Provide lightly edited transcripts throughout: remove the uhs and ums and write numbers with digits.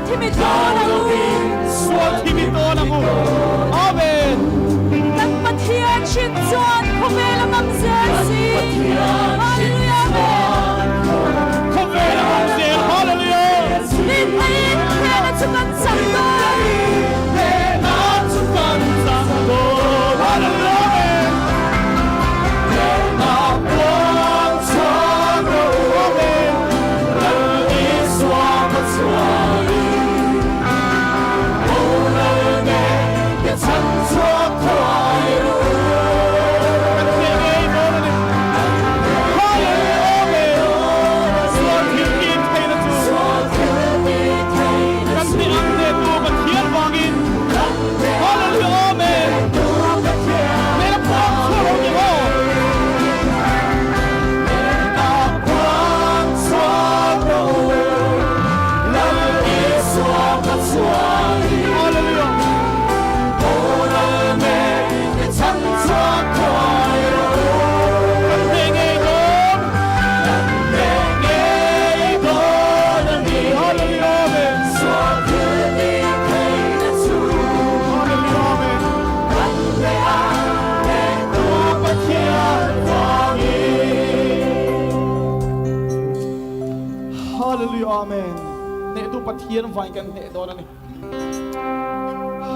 thim i tawn ang u. Sual thim i tawn ang u. Amen. Kan Pathian hrin chuan khawvel a ngam zel si. Hallelujah. Amen. Khawvel a ngam zel. Hallelujah. Mitmeiin hnena chu kan chak dawn. Hnena chu kan chak dawn. Hallelujah. Amen. Hnena puang chhuak rawh u. Amen. Lal Isua ka chhuanin boral nen ke chhan chhuak thuai rawh u. Kan hneh ngei dawn a ni. Hallelujah. Amen. Sual thil tih theihna chu kan hneh ang hnehtu Pathian vangin. Hallelujah. Amen. Hnehna puang chhuak rawh u ti maw? Hnehna puang chhuak rawh u. Lal Isua ka chhuanin. Hallelujah. Boral nen ke chhan chhuak thuai rawh u. Kan hneh ngei dawn. Kan hneh ngei dawn a ni. Hallelujah. Amen. Sual thil tih theihna chu. Hallelujah. Amen. Kan hneh a hnehtu Pathian vangin. Hallelujah. Amen. Hnehtu Pathian vangin kan hneh dawn a ni.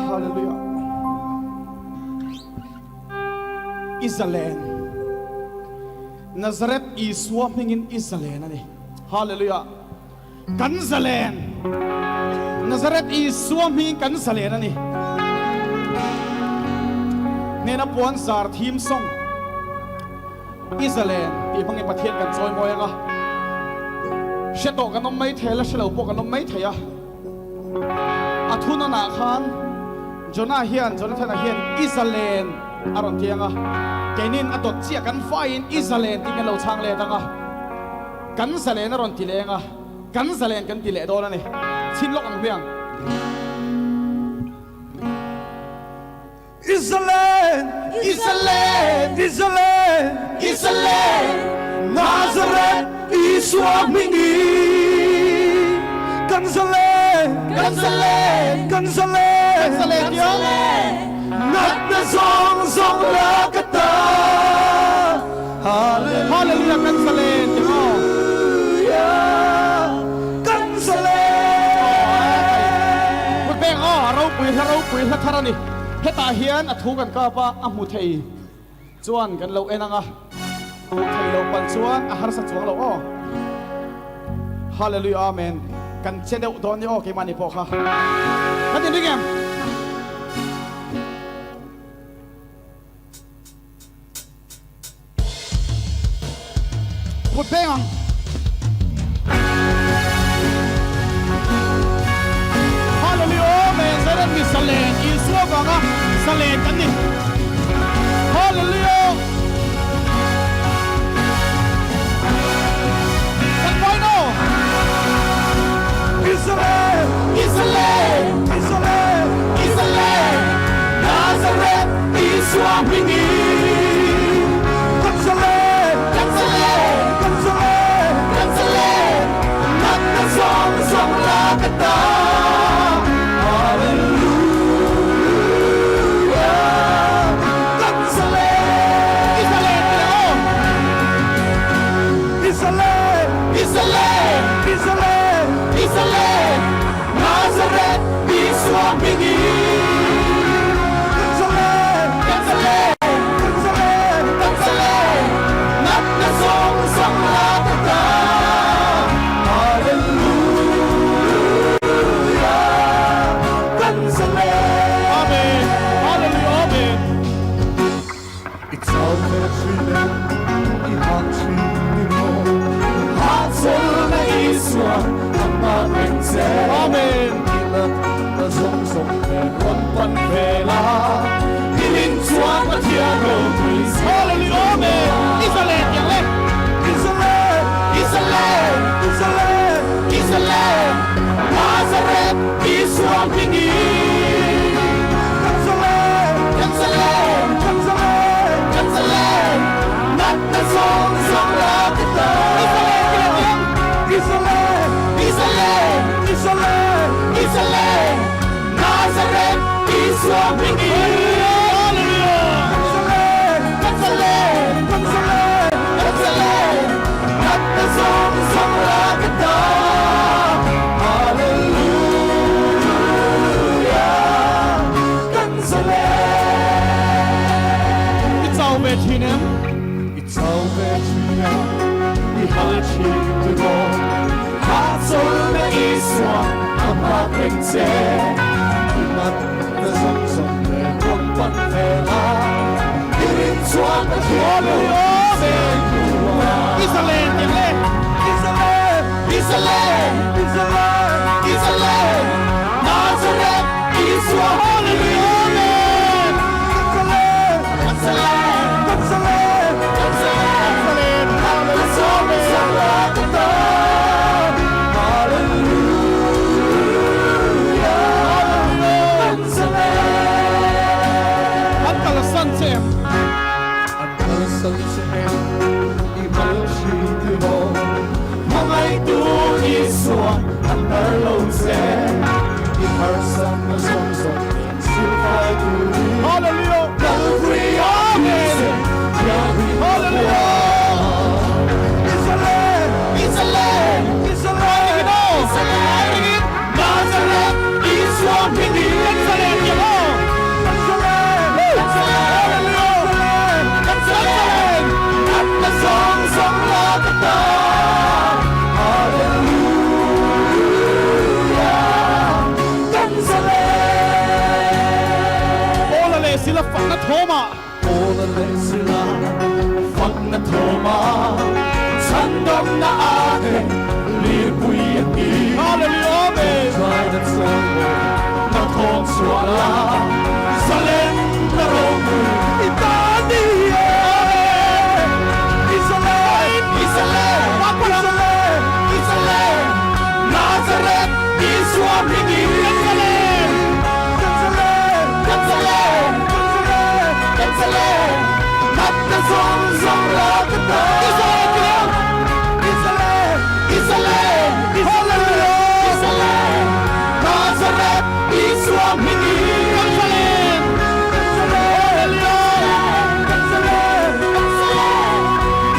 Hallelujah. I zalen. Nazareth Isua hmingin i zalen a ni. Hallelujah. Kan zalen. Nazareth Isua hmingin kan zalen a ni. Hnena puan zar thim song i zalen tih hmangin Pathian kan chawi mawi ang a. Hre tawh kan awm mai thei a, la hre lo pawh kan awm mai thei a. A thunanah khan Jonah hian, Jonathan-a hian i zalen a rawn ti ang a. Keinin a dawt chiah kan faiin i zalen tih kan lo chhang let ang a. Kan zalen a rawn ti leng a, kan zalen kan ti leh dawn a ni. Chhin lawk ang hmiang. I zalen, I zalen, i zalen, i zalen, Nazareth Isua hmingin. Kan zalen, kan zalen, kan zalen, kan zalen tia. Natna zawng zawng la ka ta. Hallelujah kan zalen ti maw? Kan zalen. Kut beng aw a ropui hla ropui hla thar a ni. Hetah hian a thu kan kap a, a hmu thei chuan kan lo en ang a, hmuh thei lo palh chuan a harsa chuang lo aw. Hallelujah Amen. Kan che deuh dawn ni aw keimahni pawh kha. Kan inring em? Kut peng ang. Hallelujah Amen. Zaren mi zalen Isua vanga zalen kan ni. Hallelujah. Kan vai no. Israel, Israel, Israel, Israel. Nazareth Isua hmingin. Kan zalen, Kan zalen, kan zalen, kan zalen. Natna zawng zawng la ka ta. Hallelujah. Kan zalen, I zalen ti leh aw. I zalen, I zalen, i zalen, i zalen. Nazareth Isua hmingin. Kan zalen, Kan zalen, kan zalen, kan zalen. Natna zawng zawng la ka ta. Hallelujah. Kan zalen. Amen. Hallelujah. Amen. I chau ve thin em, i hah thin ni maw? Hahchawlhna Isua a hma reng che. Amen. I natna zawng zawng nen rawn pan ve la. I rin chuan Pathian ropui zia. Hallelujah. Amen. I zalen tiang le. I zalen. I zalen. I zalen. I zalen. Nazareth Isua hmingin. Kan zalen. Kan zalen. Kan zalen. Kan zalen. Natna zawng zawng la ka ta. I zalen ti le tiang. I zalen. I zalen. I zalen. I Isua hmingin. Hallelujah! Kan zalen, kan zalen, kan zalen, natna zawng zawng lak ata. Hallelujah, kan zalen. I chau ve thin em? I chau ve thin em? I hal thin tiraw? Hahchawlhna Isua a hmak reng che. I natna zawng zawng nen rawn pan ve la, i rin chuan Pathian lo zel tur a. I zalen tih le. I zalen! I zalen! I zalen! I zalen! Nazareth Isua Hallelujah! Amen! Kan zalen! Kan zalen! Kan zalen! Kan zalen! Zalen! Natna zawng zawng lak ata. Hallelujah! Kan zalen! An kalsan che em? An kalsan che em? I mal hri tiraw? Hmangaihtu Isua an tar lo che. I harsatna zawng zawng nen silfai turin. Hallelujah! Calvary Amen! Hallelujah! I zalen! I zalen! I zalen! I zalen! Nazareth Isua hmingin. Kan zalen tih maw? Kan zalen! Kan zalen! Zalen! Kan zalen! Natna zawng zawng lak ata. Hallelujah! Kan zalen! Paula leh Sila fakna thawma. Paula leh Sila fakna thawma. Chhandamna a thleng lirpui a ti. Hallelujah! Amen! Try that song. Na thawng chhuah la, zalen na ropui I ta ni e. I zalen! I zalen! I zalen! I zalen! Nazareth Isua hmingin. Kan zalen! Kan zalen! Kan zalen! Kan zalen! Kan zalen! Natna zawng zawng lak ata. I zalen tih leh. I zalen! I zalen! I zalen! I zalen! Nazareth Isua hmingin. Kan zalen! Kan zalen! Kan zalen! Kan zalen!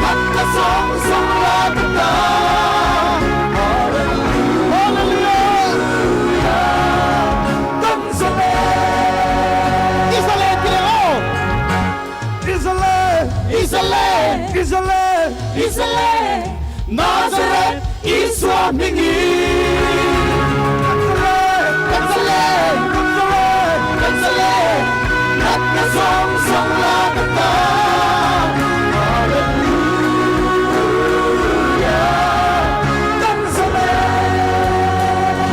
Natna zawng zawng lak ata. Hallelujah! Kan zalen! I zalen tih leh aw. I zalen! I zalen! I zalen! I zalen! Nazareth Isua hmingin. Kan zalen! Kan zalen! Kan zalen! Kan zalen! Natna zawng zawng lak ata. Hallelujah! Kan zalen!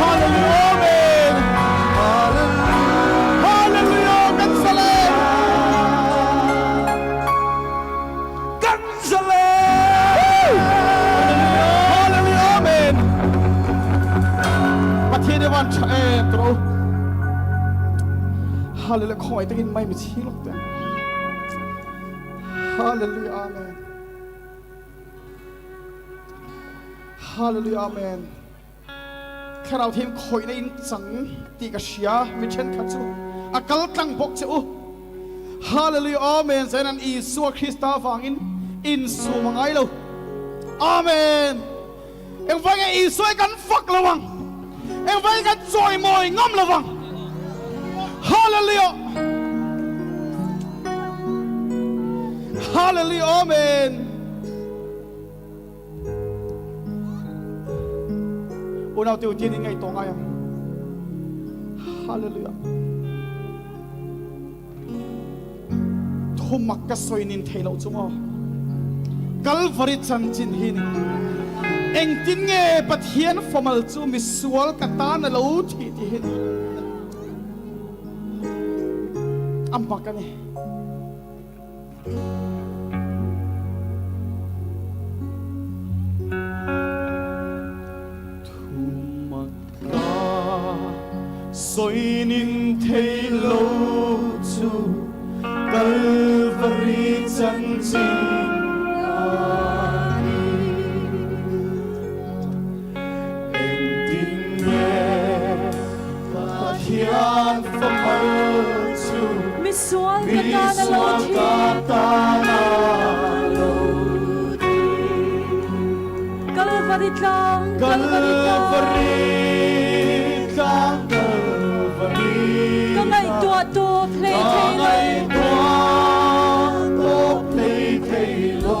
Hallelujah! Amen! Hallelujah! Kan zalen! Kan zalen! Hallelujah! Amen! Pathian i van tha em tro. Hallelujah! Khawngaih takin mai mi chhing lawk teh. Hallelujah! Amen. Hallelujah! Amen. Thlarau thiam khawihna in chang tih ka hria mi thenkhat chu a kal tlang bawk che u. Hallelujah! Amen. Zain an Isua Krista vangin in sum a ngai lo. Amen. Engvai nge Isua hi kan fak lo ang? Engvai nge kan chawimawi ngam lo ang? Hallelujah! Hallelujah! Amen. Unau te u tian in ngaihtuah ngai ang. Hallelujah. Thumak ka sawi nin thei loh chung aw. Kalvari chanchin hi ni. Engtin nge Pathian famal chu misual ka tan a lo thih tih hi ni. A mak a ni. Thumak ka sawi ning thei lo chu Kalvari chanchin a ni. Engtin nge Pathian famal Misual ka tan a lo thi. Kalvari tlang, Kalvari tlang. Ka ngaihtuah tawp hlei thei lo.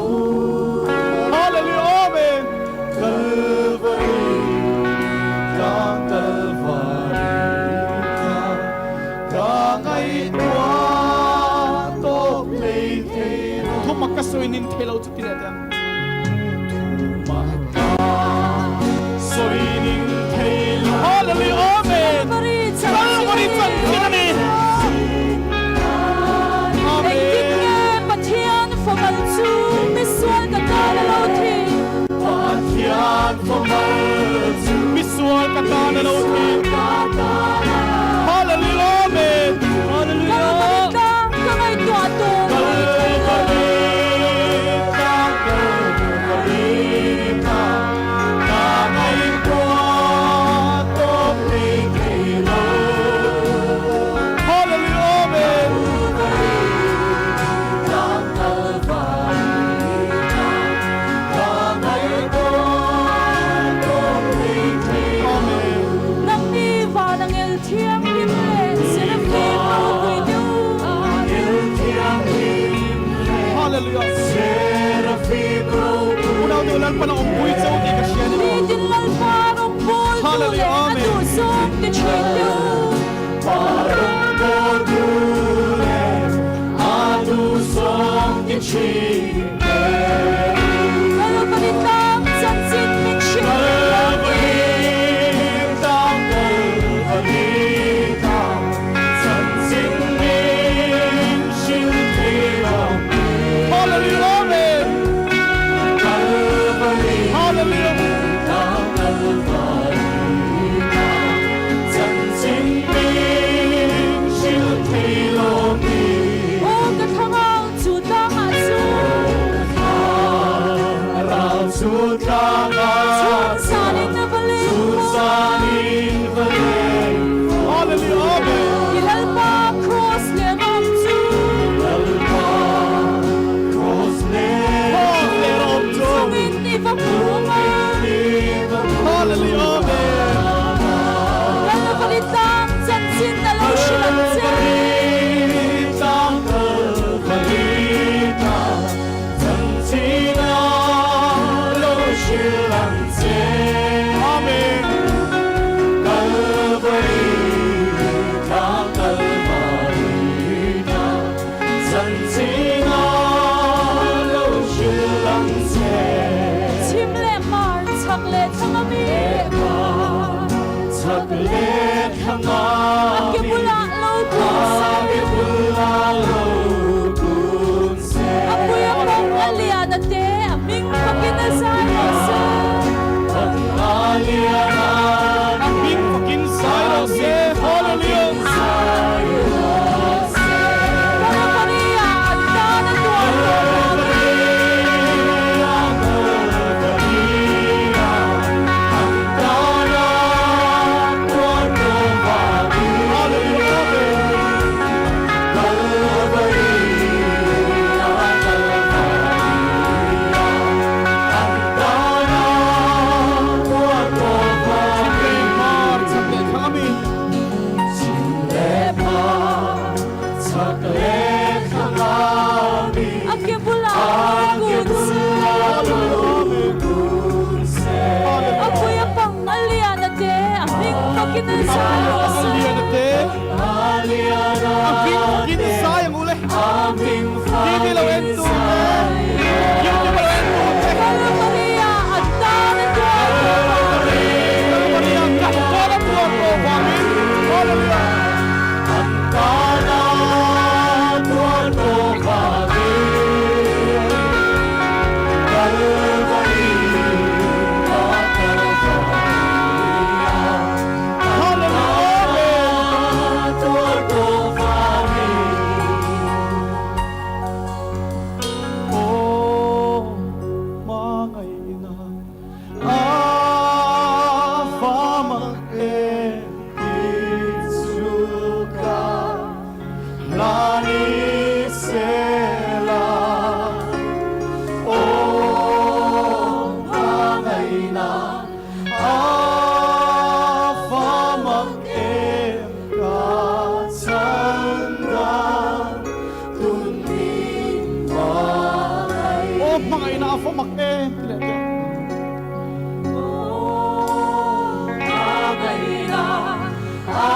Hallelujah, Amen. Kalvari tlang, Kalvari tlang. Ka ngaihtuah tawp hlei thei lo. Thumak ka sawi nin thei lo chu ti leh teh ang. Thumak ka sawi nin thei lo. Hallelujah, Amen. Kalvari chanchin a ni. Amen. Engtin nge Pathian famal chu misual ka tan a lo thi? Pathian famal chu misual ka tan a lo thi. Hallelujah, Amen. Hallelujah. Ka ngaihtuah tawp mai thei lo. Ka ngaihtuah tawp mai thei lo. Hallelujah, Amen. Amen. Nangni van angel thianghlim leh Serafim ropui te u. Hallelujah. Unau deuh Lalpan a awmpui cho tih ka hria ni maw? Nitin Lalpa rawngbawltu leh Hallelujah, a Amen. duhzawng ti thin te u. Kalvari tlang chanchin min hrilh thei lo ni. Hallelujah, Amen. Hallelujah. Aw ka thangau chu tlangah chu. Chhun sanin a va leng maw. Hallelujah, Amen. I Lalpa Cross leh rawm chu. Cross leh rawm chu. Chungin i va hmu maw. Hallelujah, Amen. Kalvari tlang chanchin a lo hrilh ang che. Amen. Chhim leh hmar, chhak leh thlang a mi. A ke bulah lo kun se. A pui a pawng a lian a te, a hming fakin a zai rawh se. A hming fakin zai rawh se. Hallelujah. Kalvari ah an tan a tuar tawh vangin. Hallelujah, Amen. Chhim leh hmar, chhak leh thlang a mi. A ke bulah lo kun se. Hallelujah, Amen. A pui a pang a lian a te, a hming fakin a zai rawh se. A lian a te, a hming fakin zai ang u le. TV lo en tu te, YouTube lo en tu te. Kalvari ah an tan a tuar tawh vangin. Kalvari ah kan tan a tuar tawh vangin. Hallelujah. Hallelujah, Hmangaihna a va mak em ka chhan dan tun min hmangaih. Aw hmangaihna a va mak em ti leh teh. Aw hmangaihna a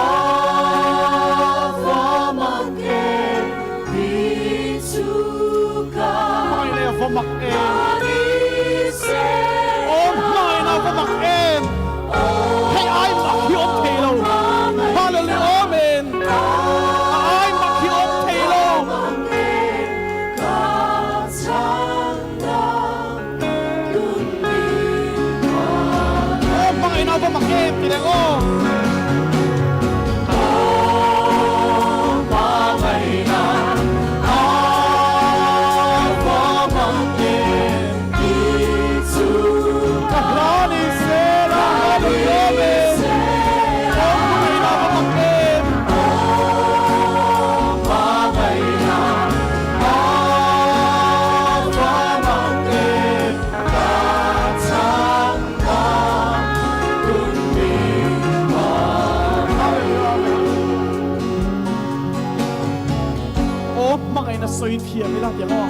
va mak em ti chu ka. Hmangaihna a va mak em. Aw hmangaihna a va mak em. Hei ai mak hi awm thei lo. Hallelujah Amen. A ai mak hi awm thei lo. Aw hmangaihna a va mak em ti reng aw. Ka hla ni se la Hallelujah Amen. Aw hmangaihna a va mak em. Aw hmangaihna sawi thiam ila ti ang aw.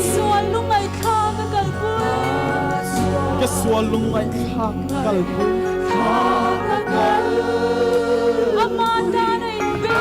Ka sual lungngaihthlak a kalpui. Ka sual lungngaihthlak a kalpui. Ama tan a inpe.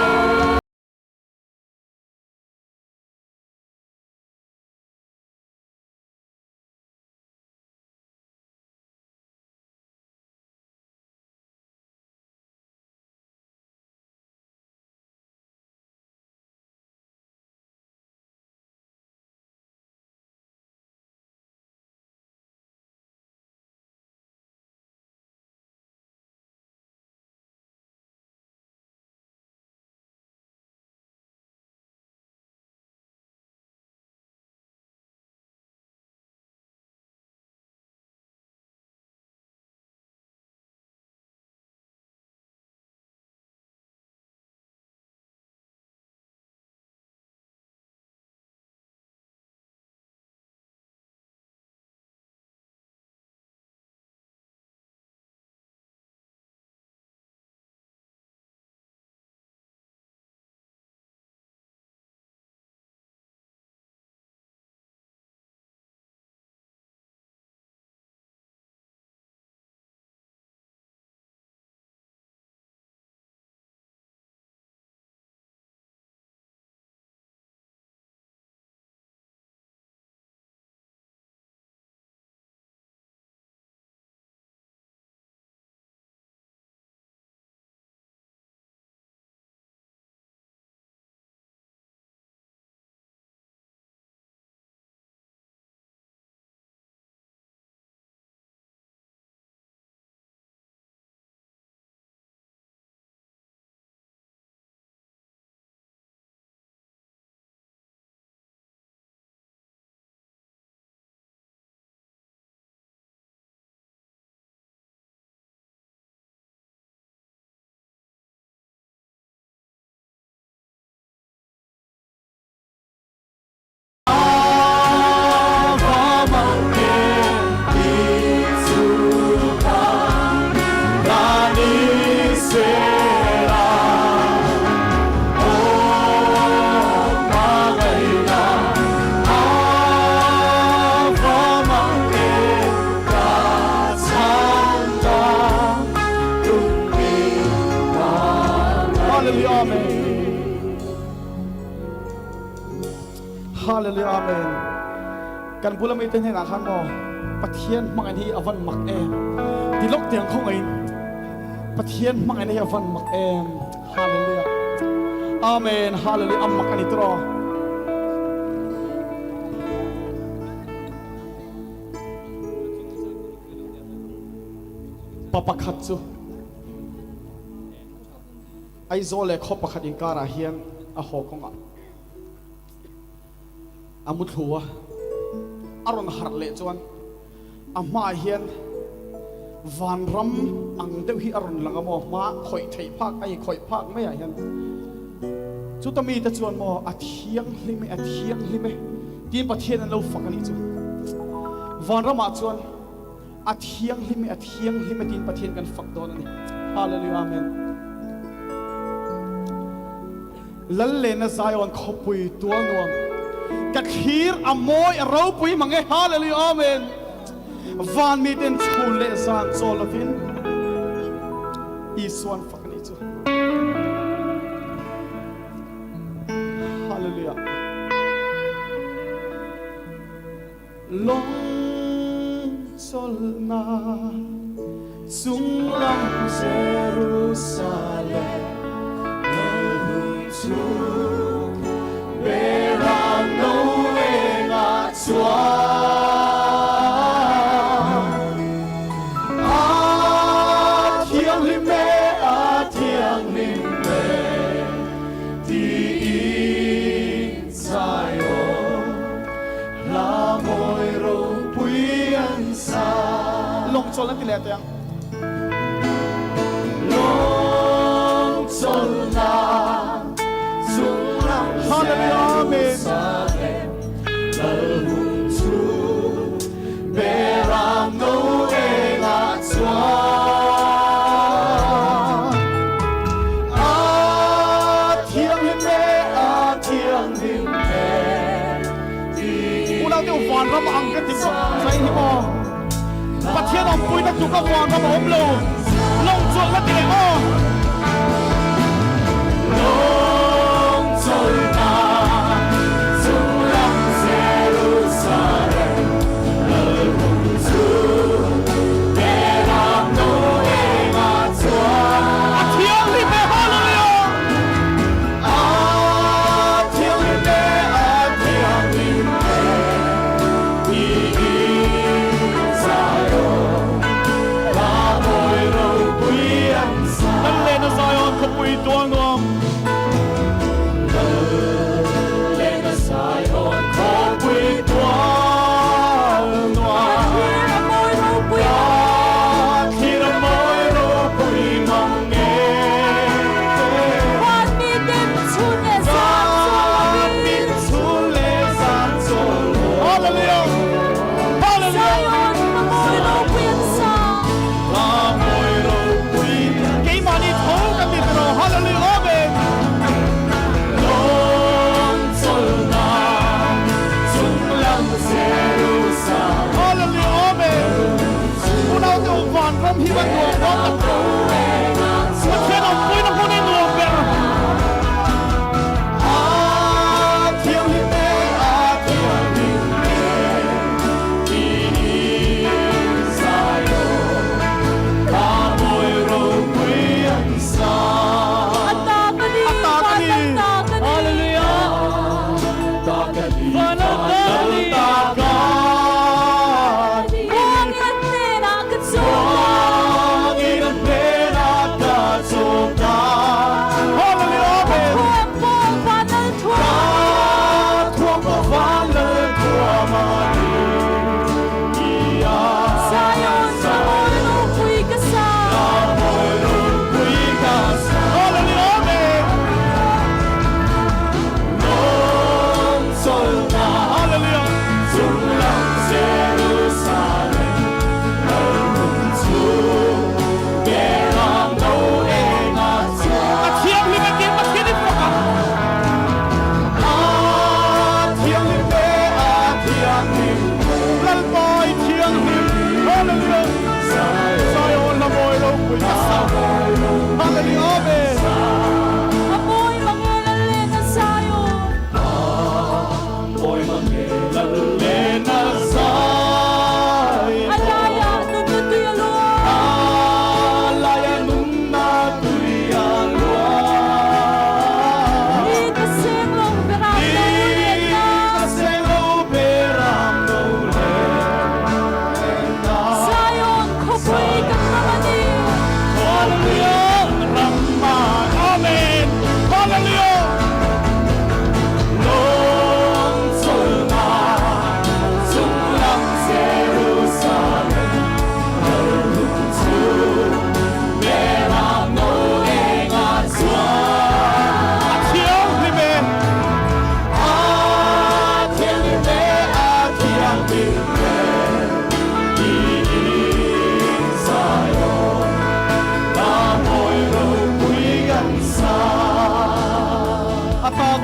Hallelujah Amen. Hallelujah Amen. Kan bula mi te hnenah khan maw Pathian hmangaih hi a van mak em. Ti lawk tiang khawngaihin Pathian hmangaihna hi a van mak em. Hallelujah. Amen. Hallelujah. A mak ani tiraw. Pa pakhat chu Aizawl leh khaw pakhat inkarah hian a haw kawngah a mu thlu a, a rawn harh leh chuan a hmaah hian vanram ang deuh hi a rawn lang a maw, hma khawih theih phak a inkhawih phak maiah hian chuta mite chuan maw a thianghlim e, a thianghlim e tiin Pathian an lo fak a nih chu. Vanramah chuan A thianghlim e, a thianghlim e tiin Pathian kan fak dawn a ni. Hallelujah, Amen. Lal lehna Zion khawpui tual nuam ka thlir a mawi a ropui mang e. Hallelujah, Amen. Van miten chhun leh zan chawl lovin Isuan fak a nih chu. Hallelujah. Lawng chawlhna chunglam Jerusalem lal hun chu Beram no engah chuan A thianghlim e, a thianghlim e tiin Zion Hla mawi ropui an sa. Lawng chawl an ti leh teh ang. Lawng chawlhna chunglam Jerusalem lal hun chu Beram no engah chuan A thianghlim e, a thianghlim e. Unau deuh vanram ang ka ti khawp mai hi maw. Pathian awmpuina tluk a vanram a awm lo. Lawng chawlhna ti leh aw. Lawng chawlhna chunglam Jerusalem lalhung chu Beram no engah chuan A thianghlim e Hallelujah! A thianghlim e, a thianghlim e, tiin Zion hla mawi ropui an sa. Kan lehna Zion khawpui tual nuam.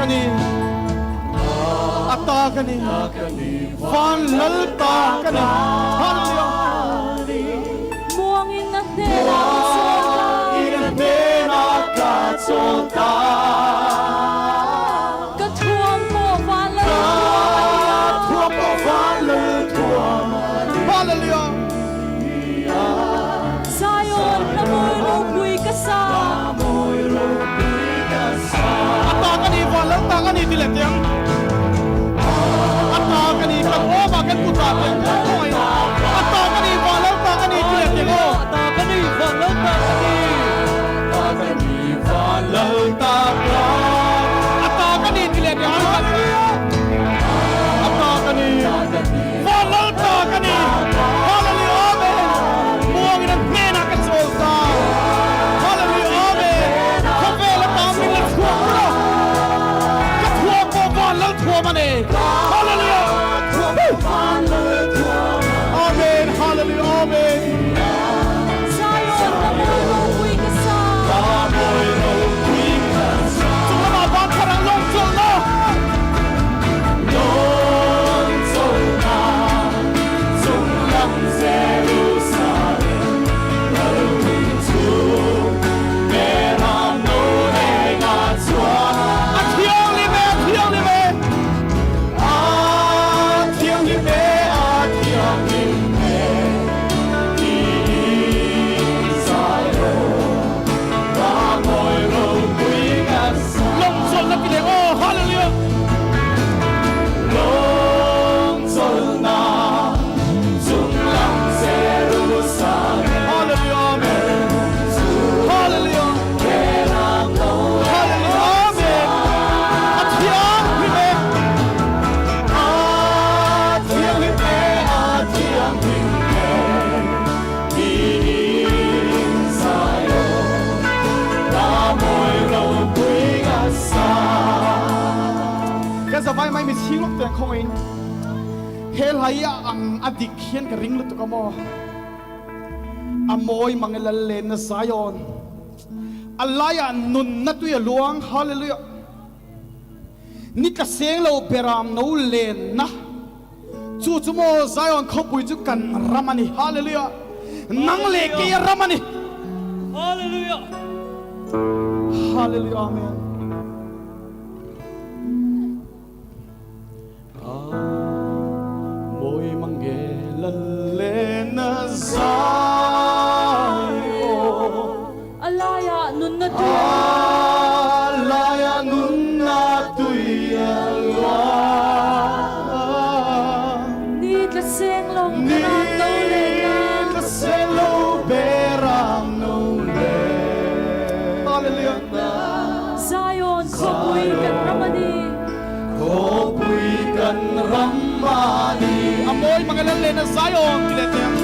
ka ni, a ta ka ni, van lal ta ka ni. Hallelujah. Muangin a hnenah ka chawl ta. Muangin a hnenah ka chawl ta. Ka thuam pawh van lal thuam a ni a. Ka thuam pawh van lal thuam a ni. Hallelujah. Zion, hla mawi ropui ka sa. A ta ka ni, van lal ta ka ni ti leh tiang. A ta ka ni, kan awm ah kan kut ah tiang khawngaih in. A ta ka ni, van lal ta ka ni ti leh tiang aw. A ta ka ni, van lal ta ka ni. Ta ka ni, van lal ta ka. A ta ka ni ti leh tiang an kan. A ta ka ni, van lal ta ka ni. Hallelujah, Amen. Muangin an hnenah ka chawl ta. Hallelujah, Amen. Khawvel ata min la chhuak rawh. Ka thuam pawh van lal thuam a ni. Hallelujah. Amen, Hallelujah, Amen. Zion, ka mawi ropui ka sa. Chung lamah van thar ang lawng chawlhna. Lawng chawlhna, chung lam Jerusalem, lal hun chu beram no eng ah chuan. A thianghlim e, a thianghlim e. A thianghlim e, a thianghlim e, tiin Zion, hla mawi ropui ka sa. Lawng chawlhna ti leh aw, hallelujah. Lawng chawlhna, chung lam Jerusalem, Hallelujah, amen. Hallelujah. beram no Hallelujah, amen. A thianghlim e. A thianghlim e, a thianghlim e, tiin Zion, hla mawi ropui ka sa. Ka zavai mai mi chhing lawk tiang khawngaih in he hlai a ang a dik hian ka ring lutuk a maw. A mawi mang e lal lenna Zion. A laiah nunna tui a luang. Hallelujah. Ni tla seng lo beram no lenna. Chu chu maw Zion khawpui chu kan ram a ni. Hallelujah. Nang leh kei a ram a ni. Hallelujah. Hallelujah. Amen. A mawi mang e lal lenna Zion. A laiah nunna tui a A laiah nunna tui a luang. Ni tla seng lo beram no lenna. Ni tla seng lo beram no lenna. Hallelujah. Zion khawpui kan ram a ni. Khawpui kan ram a ni. A mawi mang e lal lenna Zion ti leh teh ang.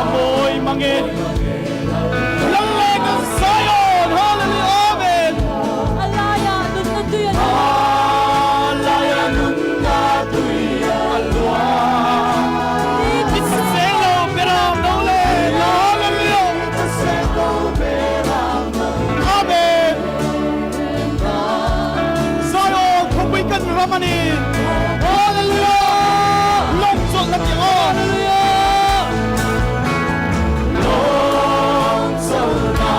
A mawi mang e lal lenna Zion. Hallelujah. Amen. A laiah nunna tui a luang. A laiah nunna tui a luang. Ni Ni tla tla seng lo beram no lenna. Hallelujah. Ni tla seng lo beram no Amen. Zion khawpui kan ram a ni. Hallelujah. Lawng chawlhna ti ang aw. Hallelujah. Lawng chawlhna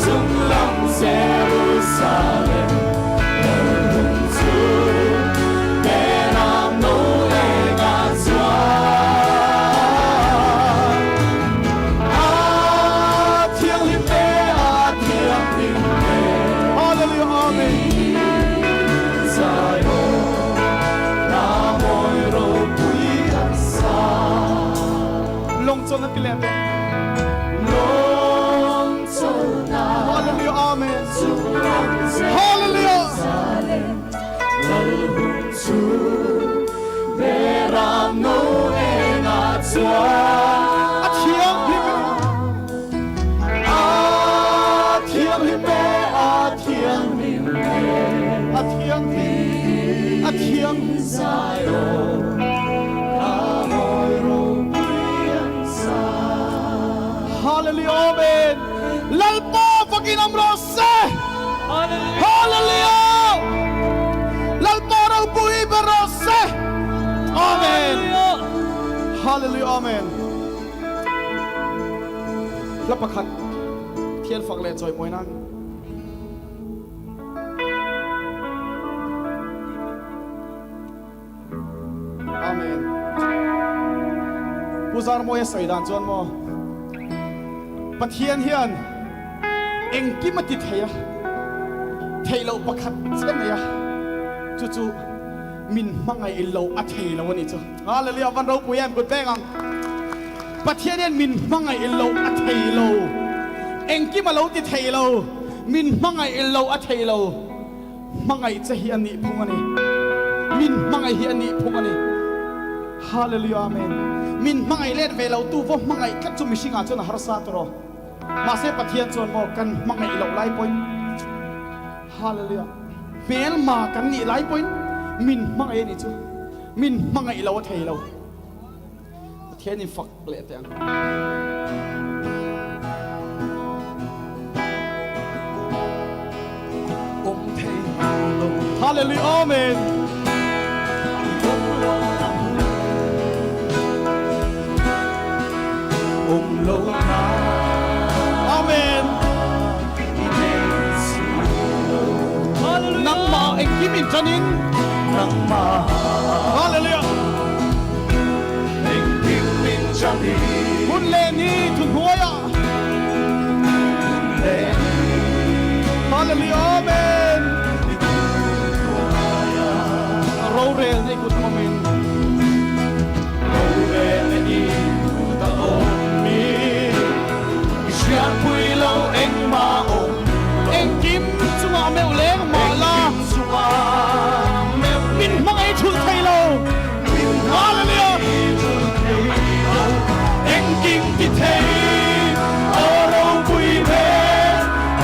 chung lam Jerusalem lal hun chu beram no eng ah chuan. A thianghlim e, a thianghlim e, Hallelujah. Amen. Zion hla mawi ropui kan sa. Lawng chawlhna ti leh teh. Lawng chawlhna Hallelujah. Amen. chung lam Hallelujah. Lal hun chu beram no eng ah chuan. A thianghlim e. A thianghlim e, a thianghlim e, A thianghlim. A thianghlim. Zion hla mawi ropui an sa. Hallelujah. Amen. Lalpa fakin awm rawh se. Hallelujah. Hallelujah Amen. Hla pakhat Pathian fak leh chawimawi nan. Amen. Pu Zarmawia sawi dan chuan maw Pathian hian engkim a ti thei a, theih loh pakhat chiah nei a, chu chu min hmangaih lo a thei lo a ni chu. Hallelujah van ropui em kut veng ang. Pathian hian min hmangaih lo a thei lo. Engkim a lo ti thei lo. Min hmangaih lo a thei lo. Hmangaih che hi a nih phung a ni. Min hmangaih hi a nih phung a ni. Hallelujah Amen. Min hmangaih let ve lo tu vaw hmangaih tlat chu mihring ah chuan a harsa tur aw. Mahse Pathian chuan maw kan hmangaih loh lai pawhin Hallelujah hmelma kan nih lai pawhin min hmangaih a nih chu. Min hmangaih lo a thei lo. Pathian in fak leh teh ang. Awm thei lo. Hallelujah Amen. Awm lo na. Amen. Hallelujah. Nangmah engkim in ṭanin. Nangmah. Hallelujah. Engkim min ṭanin. Hun leh ni thuhnuaiah. Hun leh ni. Hallelujah. Amen. Rorel na i kut awmin. Rorel na i kut a awmin. I hriatpui lo engmah awm lo. Engkim chungah meuh leng mah la. Engkim chungah meuh Min hmangaih thulh thei lo. Min Hallelujah. hmangaih thulh thei lo. Engkim ti thei aw ropui hmel.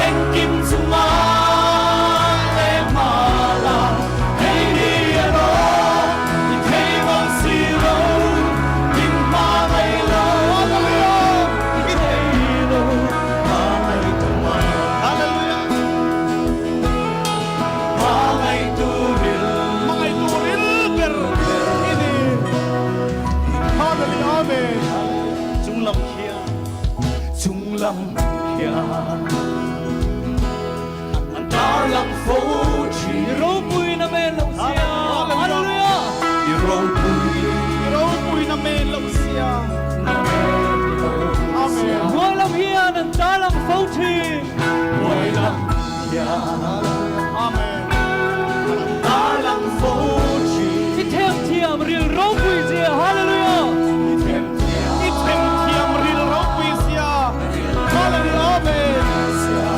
Engkim chungah leng mah la. Hei hi a rawh i thei mang si lo. Min hmangaih lo. Hallelujah. I thei lo. Hmangaih tu mah. Hallelujah. Hmangaih tu ril. Hmangaih tu ril ber i ni. Hallelujah. Amen. Chunglam khian, chunglam khian an tarlang fo thin. I ropui na men lo sia. Hallelujah. I ropui. I ropui na men lo sia. Na men lo sia. Amen. Hnuai lam hian an tarlang fo thin. Hnuai lam khian. Amen. An tarlang fo thin. I themthiam ril ropui zia. Hallelujah. I themthiam. I themthiam ril ropui zia. Hallelujah. Amen.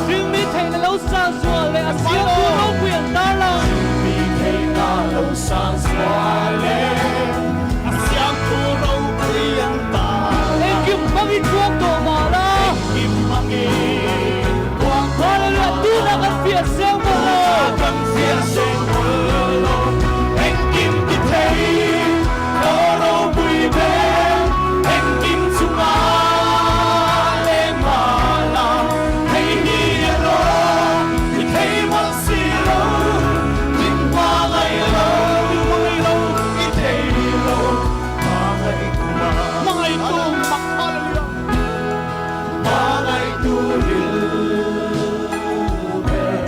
Thil mi theihna lo sang zual leh a siamtu ropui an tarlang. Mi theihna lo sang zual leh a siamtu ropui an tarlang. Engkim hmangin tuak tawh mah la. Engkim hmangin tuak tawh Hallelujah. Tunah kan fiah seng mawlh lo. Tunah kan fiah seng mawlh lo. Engkim ti thei aw ropui ber. Engkim chunga leng mah la. Hei hi a rawh i thei mawlh si lo. Min hmangaih lo, Hmangaih lo, i thei lo. Hmangaih tu mah. Hmangaih tu mak. Hallelujah. Hmangaih tu ril ber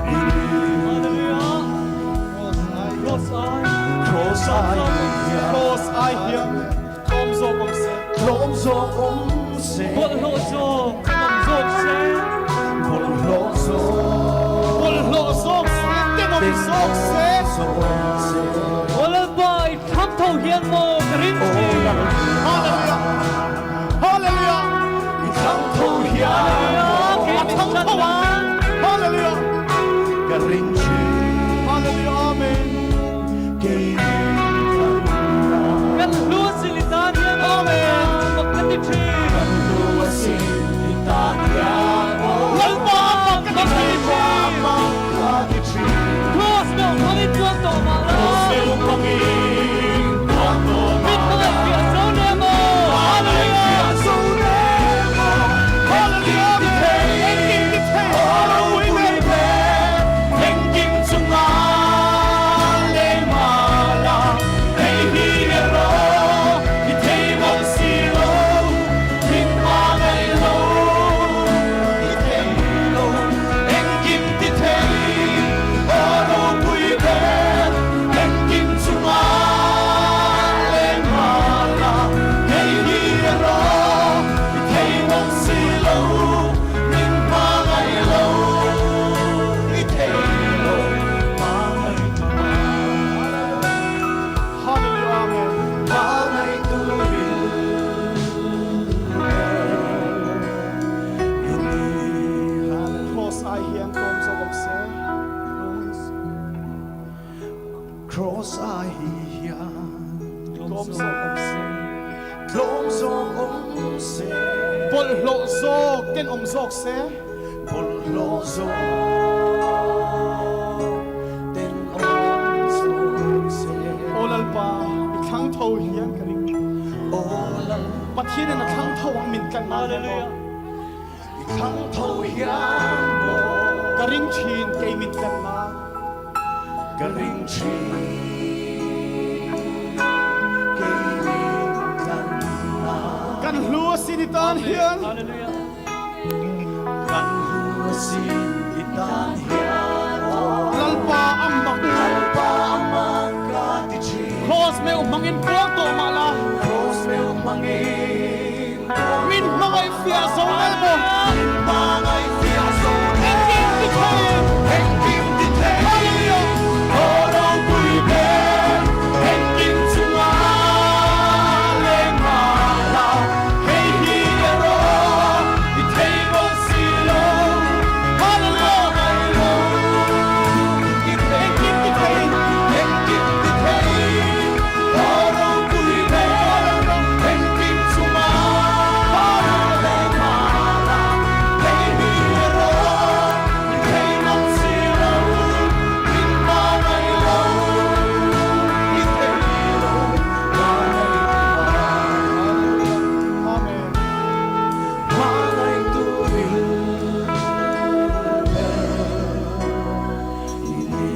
i ni. Hallelujah. Cross ai. Cross ai hian. Cross ai hian tlawm zawk awm se. Tlawm zawk awm se. Bawlhhlawh zawk tenawm zawk se. Bawlhhlawh zawk. Bawlhhlawh zawk se, tenawm zawk se. Zawk se. Aw Lalpa, i thlang tho hian maw ka ring thin. Hallelujah. Hallelujah. I thlang tho hian maw Hallelujah. A thlang tho ang. Hallelujah. ka ring thin. Hallelujah. Amen. Kei min Kan hlu a sin i tan hian maw Amen. mak ka ti thin. Kan hlu a sin i tan hian maw Lalpa mak ka ti thin. mak ka ti thin. Cross meuh hmangin tuak tawh mah la. Cross meuh hmangin tuak tawh mah la. Min hmangaih fiah zo ne maw. Hmangaih fiah zo ne maw. Hallelujah. Engkim ti thei. Engkim ti thei. Aw ropui ber. Engkim chunga leng mah la. ai hian tlawm zawk awm se. Cross ai hian tlawm zawk awm se. Tlawm zawk awm se. Bawlhhlawh zawk tenawm zawk se. Bawlhhlawh zawk tenawm zawk se. Aw Lalpa, i thlang tho hian ka ring. Aw Lalpa. Pathianin a thlang tho ang min tlan nan hian maw. I thlang tho hian maw. Ka ring thin kei min tlan nan. Ka ring thin kei min tlan nan. Kan hlu a sin i tan hian. Kan hlu a sin i tan hian aw. Lalpa a mak. Lalpa a mak ka ti thin. Cross meuh hmangin puang tawh mah la. Cross meuh hmangin puang. Min hmangaih fiah zo rel maw. Min hmangaih fiah zo rel. Engkim ti thei. Engkim ti thei. Hallelujah. Aw ropui ber engkim chunga leng mahla hei hi erawh i thei bawk si lo. Hallelujah. Hmangaih lo i thei Engkim ti thei. Engkim ti thei. Aw ropui ber engkim chunga leng mahla hei hi erawh i thei bawk si lo. Min hmangaih lo i thei lo. Hmangaih Amen. Hmangaih tu ril ber i ni.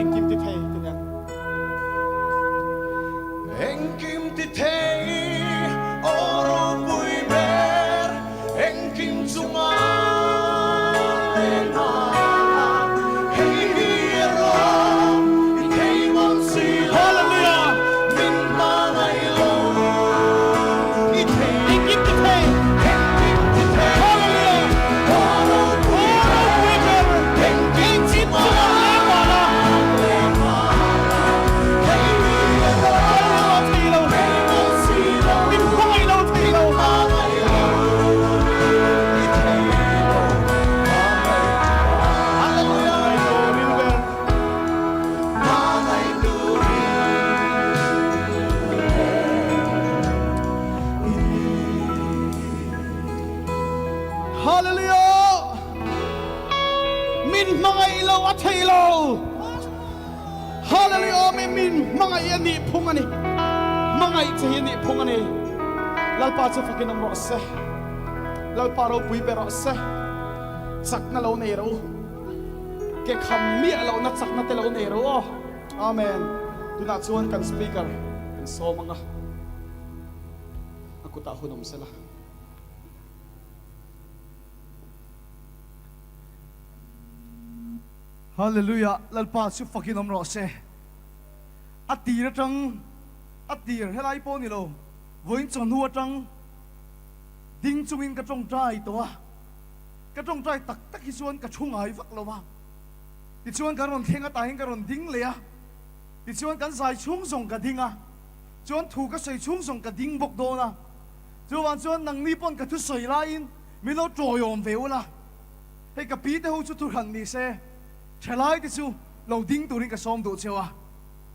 Engkim ti thei ti nia. Engkim ti thei aw ropui ber engkim chunga leng mahla hei hi erawh i thei mawlh si lo. Hallelujah. Min hmangaih lo i thei. Engkim ti thei. Engkim ti thei. Hallelujah. Aw ropui ber engkim chunga leng mahla leng mahla hei hi erawh Thei lo. thei mawlh si lo. Min hmangaih lo thei lo. Hmangaih lo i thei lo. Hallelujah. Hmangaih tu ril ber. Hmangaih tu ril ber i ni. Hallelujah. Min hmangaih lo a thei lo. Hallelujah. Amen. Min hmangaih a nih phung a ni. Hmangaih che hi a nih phung a ni. Lalpa chu fakin awm rawh se. Lalpa ropui ber rawh se. Chakna lo nei rawh u. Ke kham miah lohna chakna te lo nei rawh u aw. Amen. Tunah chuan kan speaker kan sawm ang a. A kutah hun awm sela. Hallelujah Lalpa chu fakin awm rawh se. A tir atang a tir helai pawh ni lo vawiin chawhnu atang ding chungin ka tawngtai tawh a, ka tawngtai tak tak hi chuan ka thu ngai vak lo va, tichuan kan rawn thleng atah hian ka rawn ding leh a, tichuan kan zai chhung zawng ka ding a, chuan thu ka sawi chhung zawng ka ding bawk dawn a, chuvang chuan nangni pawn ka thusawi laiin min lo tawiawm ve ula. Hei ka pi te ho chu thuhran ni se, thalai te chu lo ding turin ka sawm duh cheu a,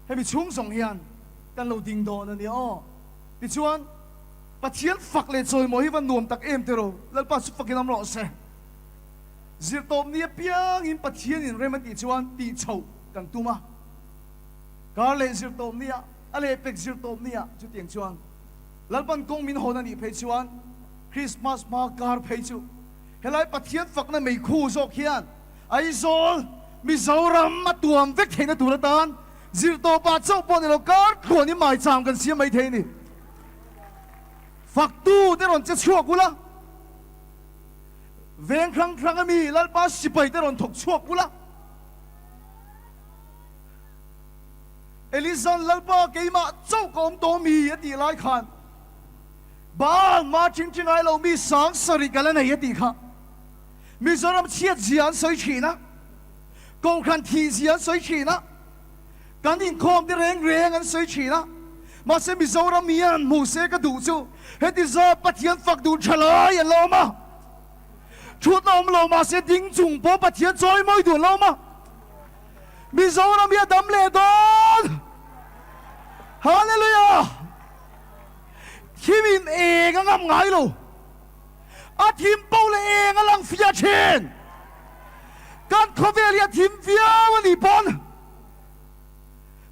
hemi chhung zawng hian kan lo ding dawn a nia aw. Tichuan, Pathian fak leh chawimawi hi va nuam tak em tiraw, Lalpa chu fakin awm rawh se. Zirtawp ni apiangin Pathianin rem a tih chuan tih chhoh kan tum a, kar leh zirtawp nia, a lehpek zirtawp nia chutiang chuan Lalpan kawng min hawn a nih phei chuan Krismas hma kar phei chu Helai Pathian fakna meikhu zawk hian Aizawl, Mizoram a tuam vek theihna tur atan zirtawpah chauh pawh ni lo kar tluanin maicham kan siam mai thei a ni. Faktu te rawn che chhuak ula, veng hrang hrang ami Lalpa sipai te rawn thawk chhuak ula, Elizan Lalpa keimah chauh ka awm tawh mi a tih lai khan, Baal hma ṭhingṭhi ngai lo mi sang sarih ka la nei a tih kha Mizoram chhiat zia an sawi ṭhin a, Kohhran thih zia an sawi ṭhin a, kan inkhawm te reng reng an sawi ṭhin a, mahse Mizoram hian hmuh se ka duh chu heti zawt Pathian fak duh ṭha lai an la awm a. Thutna awm lo mahse ding chung pawh Pathian chawi mawi duh lo ma. Mizoram hi a dam leh dawn. Hallelujah! Thim in eng a ngam ngai lo. A thim poh leh eng a lang fiah thin. Kan khawvel hi a thim viau a nih pawn,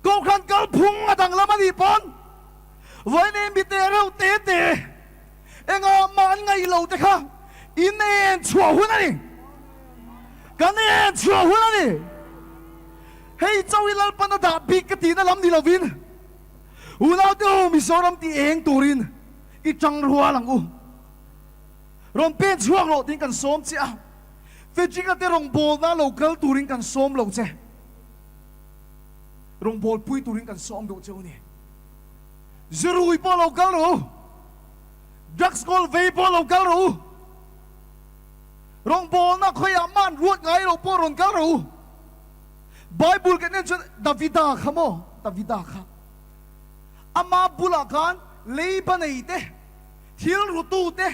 Kohhran kalphung a danglam a nih pawn, vawiin mi te reuh te te engah mah an ngaih lo te kha in en chhuah hun a ni. Kan en chhuah hun a ni. Hei chauh hi Lalpan a dah bik ka tihna lam ni lovin, Unaute ho Mizoram ti eng turin i tang rual ang u. Rawn pen chhuak rawh tiin kan sawm che a, Fedrick-a te rawngbawlna lo kal turin kan sawm lo che. Rawngbawlpui turin kan sawm duh che u ni. Zirui pawh lo kal rawh u, drugs kawl vei pawh lo kal rawh u, rawngbawlna khawiah mah an ruat ngai lo pawh rawn kal rawh u. Bible kan en chuan Davida kha maw, Davida kha ama bulah khan leiba nei te, thil rutu te,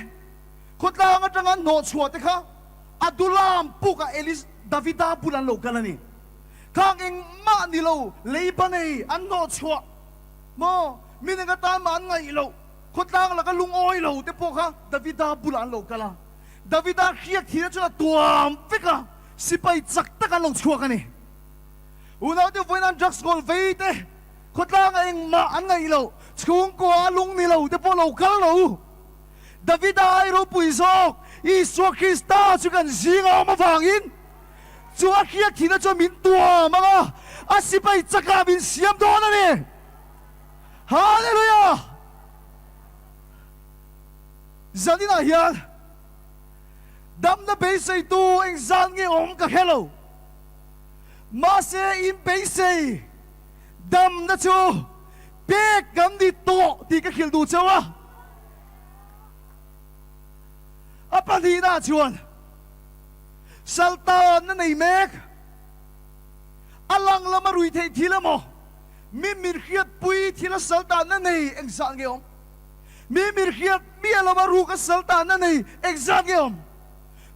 khawtlang atanga hnawhchhuah te kha Adulam pukah Elis Davida bul an lo kal a ni. Khang engmah ni lo leiba nei an hnawhchhuah maw, mi neng atan mah an ngaih loh, khawtlang laka lungawi lo te pawh kha Davida bulah an lo kal a. Davida hriat thihna chuan a tuam vek a. Sipai chak tak an lo chhuak a ni. Unaute vawiin an drugs kawl vei te, khawtlanga engmah an ngaih loh, chhungkua a lung ni lo te pawh lo kal lo u. Davida ai ropui zawk Isua Krista chu kan zing a awm avangin chu a hriat thihna chuan min tuam ang a, a sipai chakah min siam dawn a ni. Hallelujah! Zaninah hian. Damna beiseitu engzat nge awm ka hre lo. Mahse in beisei damna chu pek kan ni tawh tih ka hrilh duh cheu a. A pahnihna chuan Saltanna nei mek, a lang lama rui theih thil emaw, mi min hriatpui thila saltanna nei engzat nge awm? Mi mirhriat miah lova ruk a sal tahna nei engzat nge awm?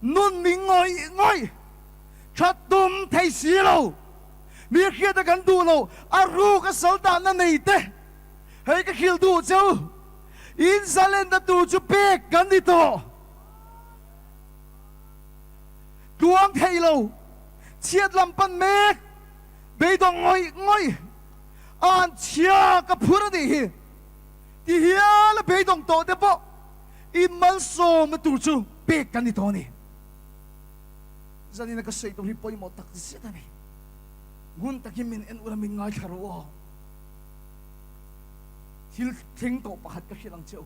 Nun mi ngawih ngawih that tum thei si lo. Mirhriat a kan duh lo a ruk a sal tahna nei te hei ka hrilh duh cheu. In zalenna tur chu pek kan ni tawh. Tluang thei lo, chhiat lam pan mek, beidawng ngawih ngawih, an chhia ka phur a nih hi. Ti hial a beidawng tawh te pawh in malsawmna tur chu pek kan ni tawh a ni. Zanina ka sawi tur hi pawimawh tak zet a ni. Ngun takin min en ula min ngaithla rawh u aw. Thil thleng tawh pakhat ka hrilh ang che u.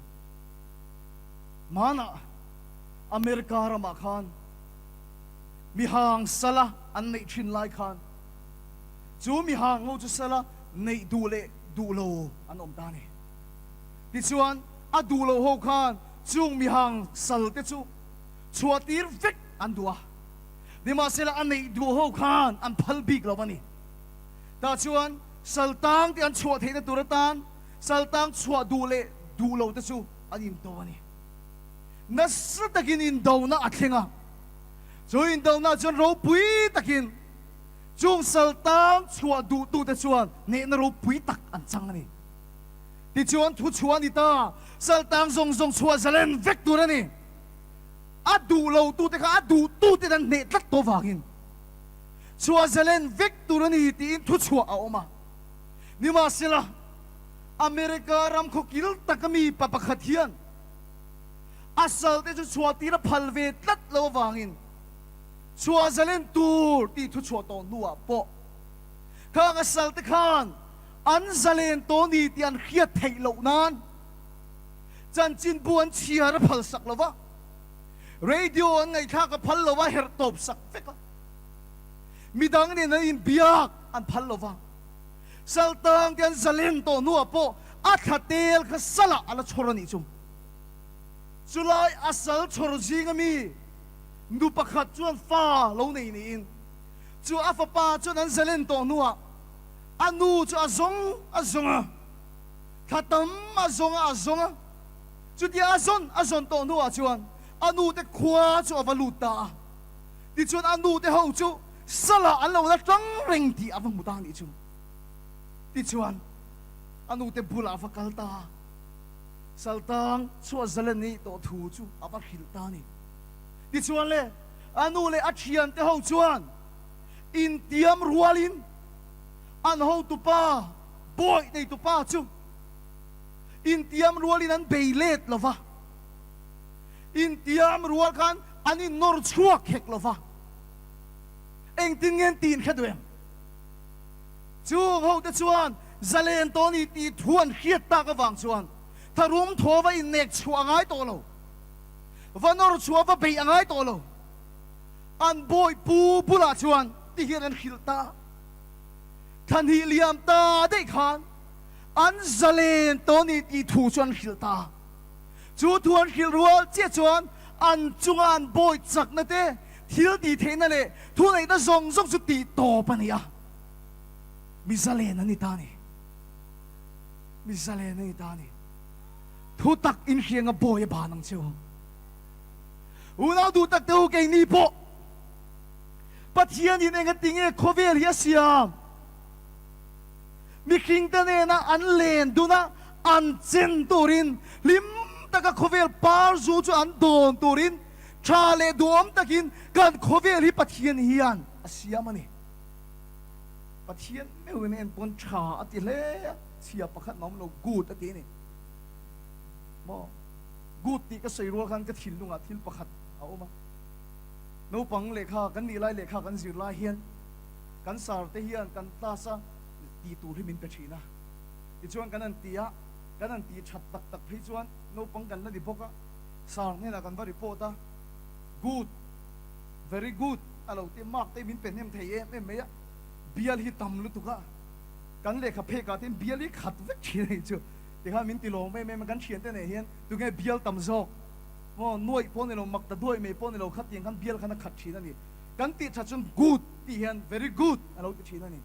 Hmanah America ramah khan mihang sala an neih thin lai khan chu mihang ho chu sala neih duh leh duh lo an awm ta a ni. Tichuan, a duh lo ho khan chung mihang sal te chu chhuah tir vek an duh a, nimahsela a neih duh ho khan an phal bik lo a ni. Tah chuan sal tang te an chhuah theihna tur atan sal tang chhuah duh leh duh lo te chu an indo a ni. Nasa takin indona a thleng a, chu indona chuan ropui takin Chung sal tang chhuah duhtute chuan hnehna ropui tak an chang a ni. Tichuan thu chhuah a ni ta, sal tang zawng zawng chhuah zalen vek tur a ni. A duh lotute kha a duhtute an hneh tlat tawh vangin chhuah zalen vek tur a ni tiin thu chhuah a awm a. Nimahsela, America ram khawkil taka mi pa pakhat hian a salte chu chhuah tir a phal ve tlat lo avangin, Chhuah zalen tur tih thu chhuah tawh hnuah pawh khang a salte khan an zalen tawh ni tih an hriat theih loh nan chanchinbu an chhiar a phal sak lo va, radio an ngaihthlak a phal lo va, herh tawp sak vek a, midang nen an inbiak an phal lo va, saltang te an zalen tawh hnuah pawh a thla tel kha salah a la chhawr a nih chu. Chulai a sal chhawr zinga mi Nu pakhat chuan fa lo nei niin chu a fapa chuan an zalen tawh hnuah a nu chu a zawng a zawng a, thla tam a zawng a a zawng a, chutia a zawn a zawn tawh hnuah chuan a nute khua chu a va lut ta a. Tichuan a nute ho chu salah an lo la tang reng tih a va hmu ta a nih chu. Tichuan a nute bulah a va kal ta a, Saltang chhuah zalen nih tawh thu chu a va hrilh ta a ni. Tichuan le, a nu leh a thiante ho chuan intiam rualin an hotupa, bawih neitupa chu intiam rualin an bei let lo va, intiam rual khan an innawr chhuak hek lo va, engtin nge an tin hre duh em? Chung hote chuan zalen tawh ni tih thu an hriat tak avang chuan tharum thaw va innek chhuah a ngai tawh lo, va nawr chhuah va beih a ngai tawh lo. An bawi pu bulah chuan ti hian an hrilh ta. Thlanhnih liam ta daih khan an zalen tawh ni tih thu chu an hrilh ta. Chu thu an hrilh rual chiah chuan an chunga an bawi chakna te, thil tih theihna leh thuneihna zawng zawng chu tih tawp a ni a. Mi zalen an ni ta a ni. Mi zalen an ni ta a ni. Thu tak inhrianga bawi a ban ang che u. Unau duh tak te u keini pawh Pathianin engatinge khawvel hi a siam? Mihringte nena an len dun a, an chen turin, hlim taka khawvel par zu chu an dawn turin, tha leh duhawm takin kan khawvel hi Pathian hian a siam a ni. Pathian meuhin a en pawn tha a ti hle a, chhia pakhat mah awm lo, good a ti a ni. Maw? Good tih ka sawi rual khan ka thinlungah thil pakhat a awm a. Naupang lehkha kan nih lai lehkha kan zir lai hian kan sar te hian kan class a tih tur hi min pe thin a. Tichuan kan han ti a, kan han tih that tak tak phei chuan naupang kan la ni bawk a, sar hnenah kan va report a, Good, very good a lo ti a, mark te hi min pe hnem thei em em mai a, bial hi tam lutuk a, kan lehkha phek ah te hian bial hi khat vek thin a nih chu. Tikhan min ti lawm em em a, kan thiante nen hian tunge bial tam zawk maw nuaih pawh ni lo, mak ta duai mai pawh ni lo kha tiang khan bial khan a khat thin a ni. Kan tih that chuan good tih hian very good a lo ti thin a ni.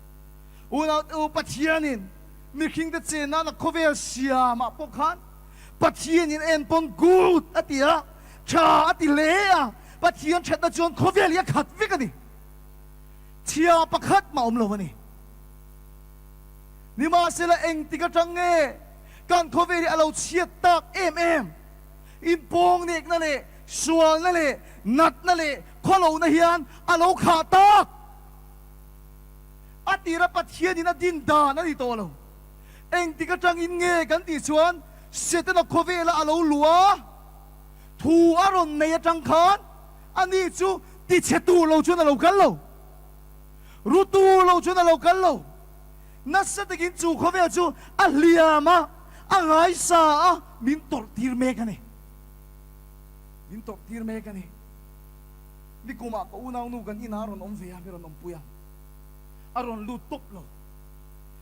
Unaute u Pathianin mihringte chen nana khawvel siamah pawh khan Pathianin en pawn good a ti a, tha a ti hle a, Pathian thatna chuan khawvel hi a khat vek a ni. Chhia pakhat mah awm lo a ni. Nimahsela engtik atang nge kan khawvel hi a lo chhiat tak em em? Inpawngnekna leh sualna leh natna leh khawlohna hian a lo khah tak. A tira Pathianin a din dan a ni tawh lo. Engtik atangin nge kan tih chuan Setana khawvela a lo luh a, thu a rawn nei atang khan ani chu tichhe tur lo chuan a lo kal lo. Rutu lo chuan a lo kal lo. Nasa takin chu khawvel chu a hliam a, a ngaisa a, min tawrh tir mek a ni. Min tawrh tir mek a ni. Nikumah ka unaunu kan inah a rawn awm ve a, mi rawn awmpui a. A rawn lut tawp lo.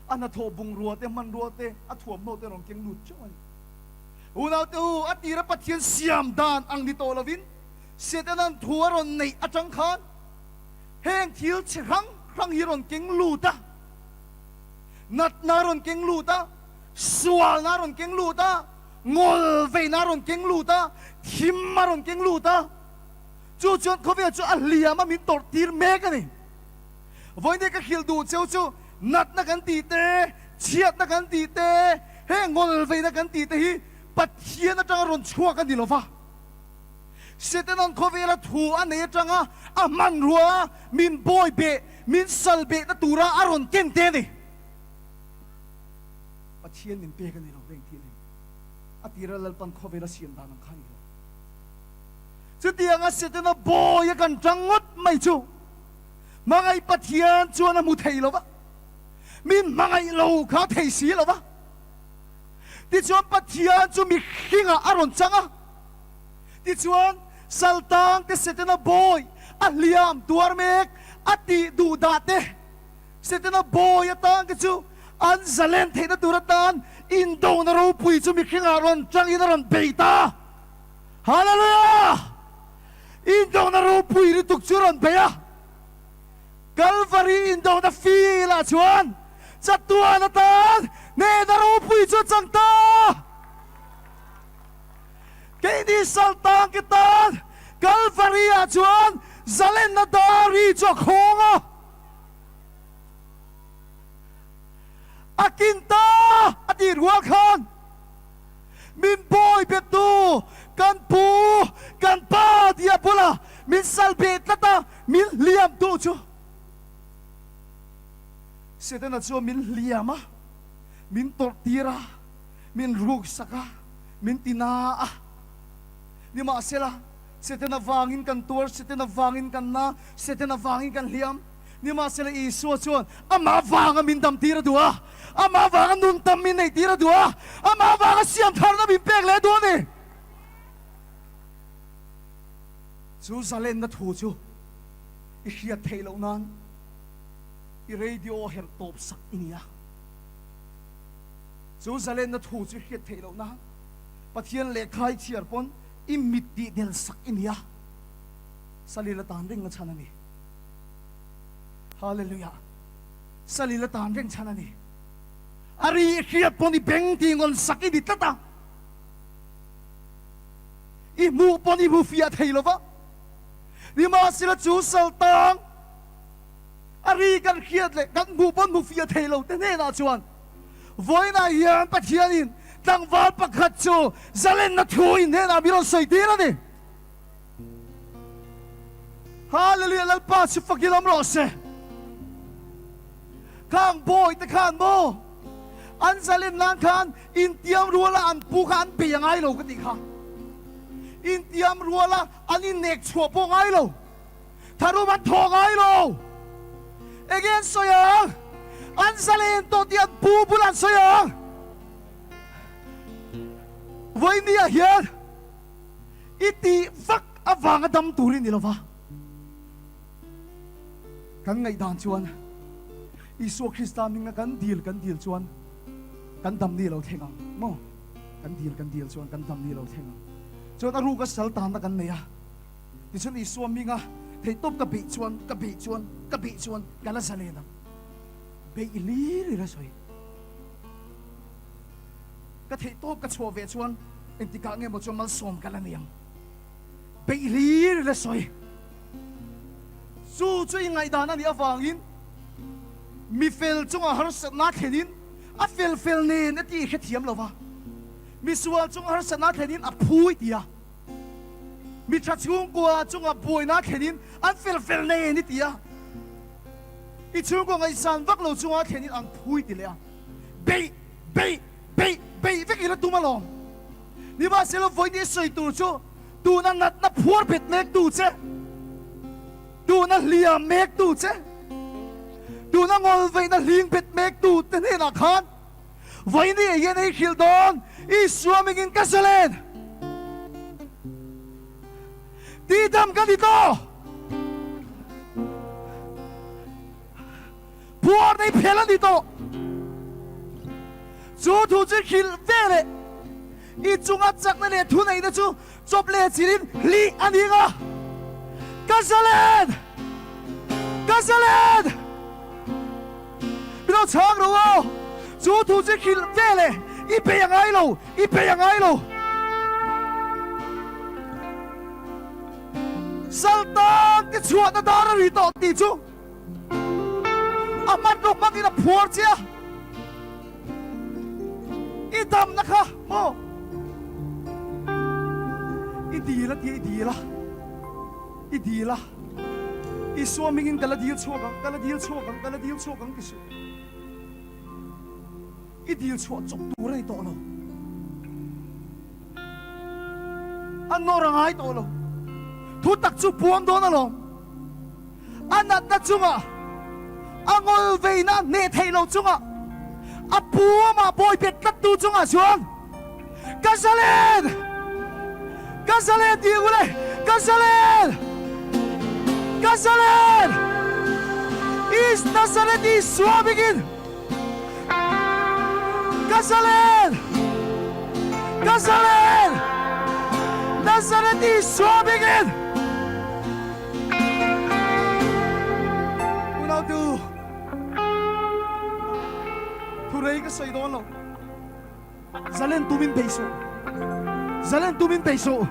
A hnathawh bungrua te, hmanrua te, a thuamhnaw te a rawn keng lut teuh a ni. Unaute u, a tira Pathian siam dan ang ni tawh lovin Setana'n thu a rawn neih atang khan Heng thil chi hrang hrang hi rawn keng lut a, natna rawn keng lut a, sualna rawn keng lut a, ngawl veina rawn keng lut a, thim a rawn keng lut a, chu chuan khawvel chu a hliam a min tawrh tir mek a ni. Vawiin ka hrilh duh cheu chu natna kan tih te, chhiatna kan tih te, heng ngawl veina kan tih te hi Pathian atanga rawn chhuak a ni lo va. Setanan khawvela thu a nei atanga a hmanrua min bawi beh, min sal behna tura a rawn ken te a ni. Pathian min pek a ni lo reng tih a ni. A tira Lalpan khawvela siam dan ang kha a ni lo. Chutianga Setana bawi a kan tang ngawt mai chu hmangaih Pathian chuan a hmu thei lo va, min hmangaih lo kha a thei si lo va. Tichuan Pathian chu mihringah a rawn chang a. Tichuan, Saltang te Setana bawi a hliam tuar mek a tih duh dah te, Setana bawi atang te chu an zalen theihna tur atan indona ropui chu mihringah rawn tangin a rawn bei ta. Hallelujah! Indona ropui lutuk chu rawn bei a. Kalvari indona field-ah chuan chatuan atan hnehna ropui chu a chang ta. Keini Saltang ke tan. Kalvari-ah chuan zalenna dari chu a khawng a. A kin ta a tih rual khan min bawi bettu kan pu, kan pa tia bula min sal beh tlat a, min hliamtu chu Setana chuan min hliam a, min tawrh tir a, min ruk sak a, min ti na a. Nimahsela, Setana vangin kan tuar, Setana vangin kan na, Setana vangin kan hliam. Nimahsela, Isua chuan amah vanga min dam tir a duh a, amah vanga nun tam min neih tir a duh a, amah vanga siam tharna min pek leh a duh a ni. Chu zalenna thu chu i hriat theih loh nan i radio herh tawp sak i ni a. Chu zalenna thu chu i hriat theih loh nan Pathian lehkha i chhiar pawn i mit tih del sak i ni a. Salil atan reng a chhan a ni. Hallelujah! Salil atan reng chhan a ni. A ri i hriat pawn i beng tih ngawn sak i ni tlat a. I hmuh pawn i hmu fiah thei lo va. Nimahsela chu sal tang a ri kan hriat leh kan hmuh pawn hmu fiah thei lo te hnenah chuan vawiinah hian Pathianin tlangval pakhat chu zalenna thu in hnenah min rawn sawi tir a ni. Hallelujah Lalpa chu fakin awm rawh se. Khang bawi te khan maw an zalen nan khan intiam ruala an pu kha an bei a ngai lo ka tih kha. Intiam ruala an innek chhuah pawh ngai lo. Tharum an thawh ngai lo. Enge an sawi ang? An zalen tawh tih an pu bulah an sawi ang. Vawinia hian i tih vak avanga dam tur i ni lo va. Kan ngaihdan chuan Isua Krista hminga kan dil kan dil chuan kan dam ni lo thleng ang maw? Kan dil kan dil chuan kan dam ni lo thleng ang. Chuan a ruka sal tanna kan nei a. Tichuan Isua hminga theihtawp ka beih chuan, ka beih chuan, ka beih chuan ka la zalen ang. Beih lir lir a sawi. Ka theihtawp ka chhuah ve chuan engtikah nge maw chuan malsawm ka la nei ang. Beih lir lir a sawi. Chu chu i ngaihdan a nih avangin mi fel chunga harsatna thlenin a fel fel nen a tih i hrethiam lo va. Mi sual chunga harsatna thlenin a phui ti a. Mi tha chhungkua chunga buaina thlenin an fel fel nen i ti a. I chhungkua ngaihsan vak lo chunga thlenin an phui ti leh a. Beih, beih, beih, beih vek ila tum alawm. Nimahsela vawiin i sawi tur chu tuna natna phuar bet mek tu che, tuna hliam mek tu che, tuna ngawlveihna hling bet mek tu te hnenah khan vawiin i ei hian ei hrilh dawn, Isua mingin ka zalen. Tihdam ka ni tawh. Phuar nei phel a ni tawh. Chu thu chu hrilh ve leh i chunga chakna leh thuneihna chu chawp leh chilhin hlih a ni nga. Ka zalen! Ka zalen! Min lo chhang ro aw. Chu thu chu hrilh ve leh i bei a ngai lo, i bei a ngai lo. Saltan te chhuahna dar a ri tawh tih chu. A hmanraw hmangin a phuar che a, i damna kha maw i dil a tia i dil a, i dil a, Isua hmingin ka la dil chhuak ang, ka la dil chhuak ang, ka la dil chhuak ang ti suh. I dil chhuah chawp tur a ni tawh lo. A nawr a ngai tawh lo. Thu tak chu puang dawn alawm. A natna chungah, a ngawl veina hneh theih lo chungah, a pu amah bawi bet tlattu chungah chuan, Ka zalen! Ka zalen tih ang ule! Ka zalen! Ka zalen! Is Nazareth Isua bingin! Ka zalen! Ka zalen! Nazareth Isua bingin! Unautu, thurei ka sawi dawn lo. Zalen tumin bei suh. Zalen tumin bei suh.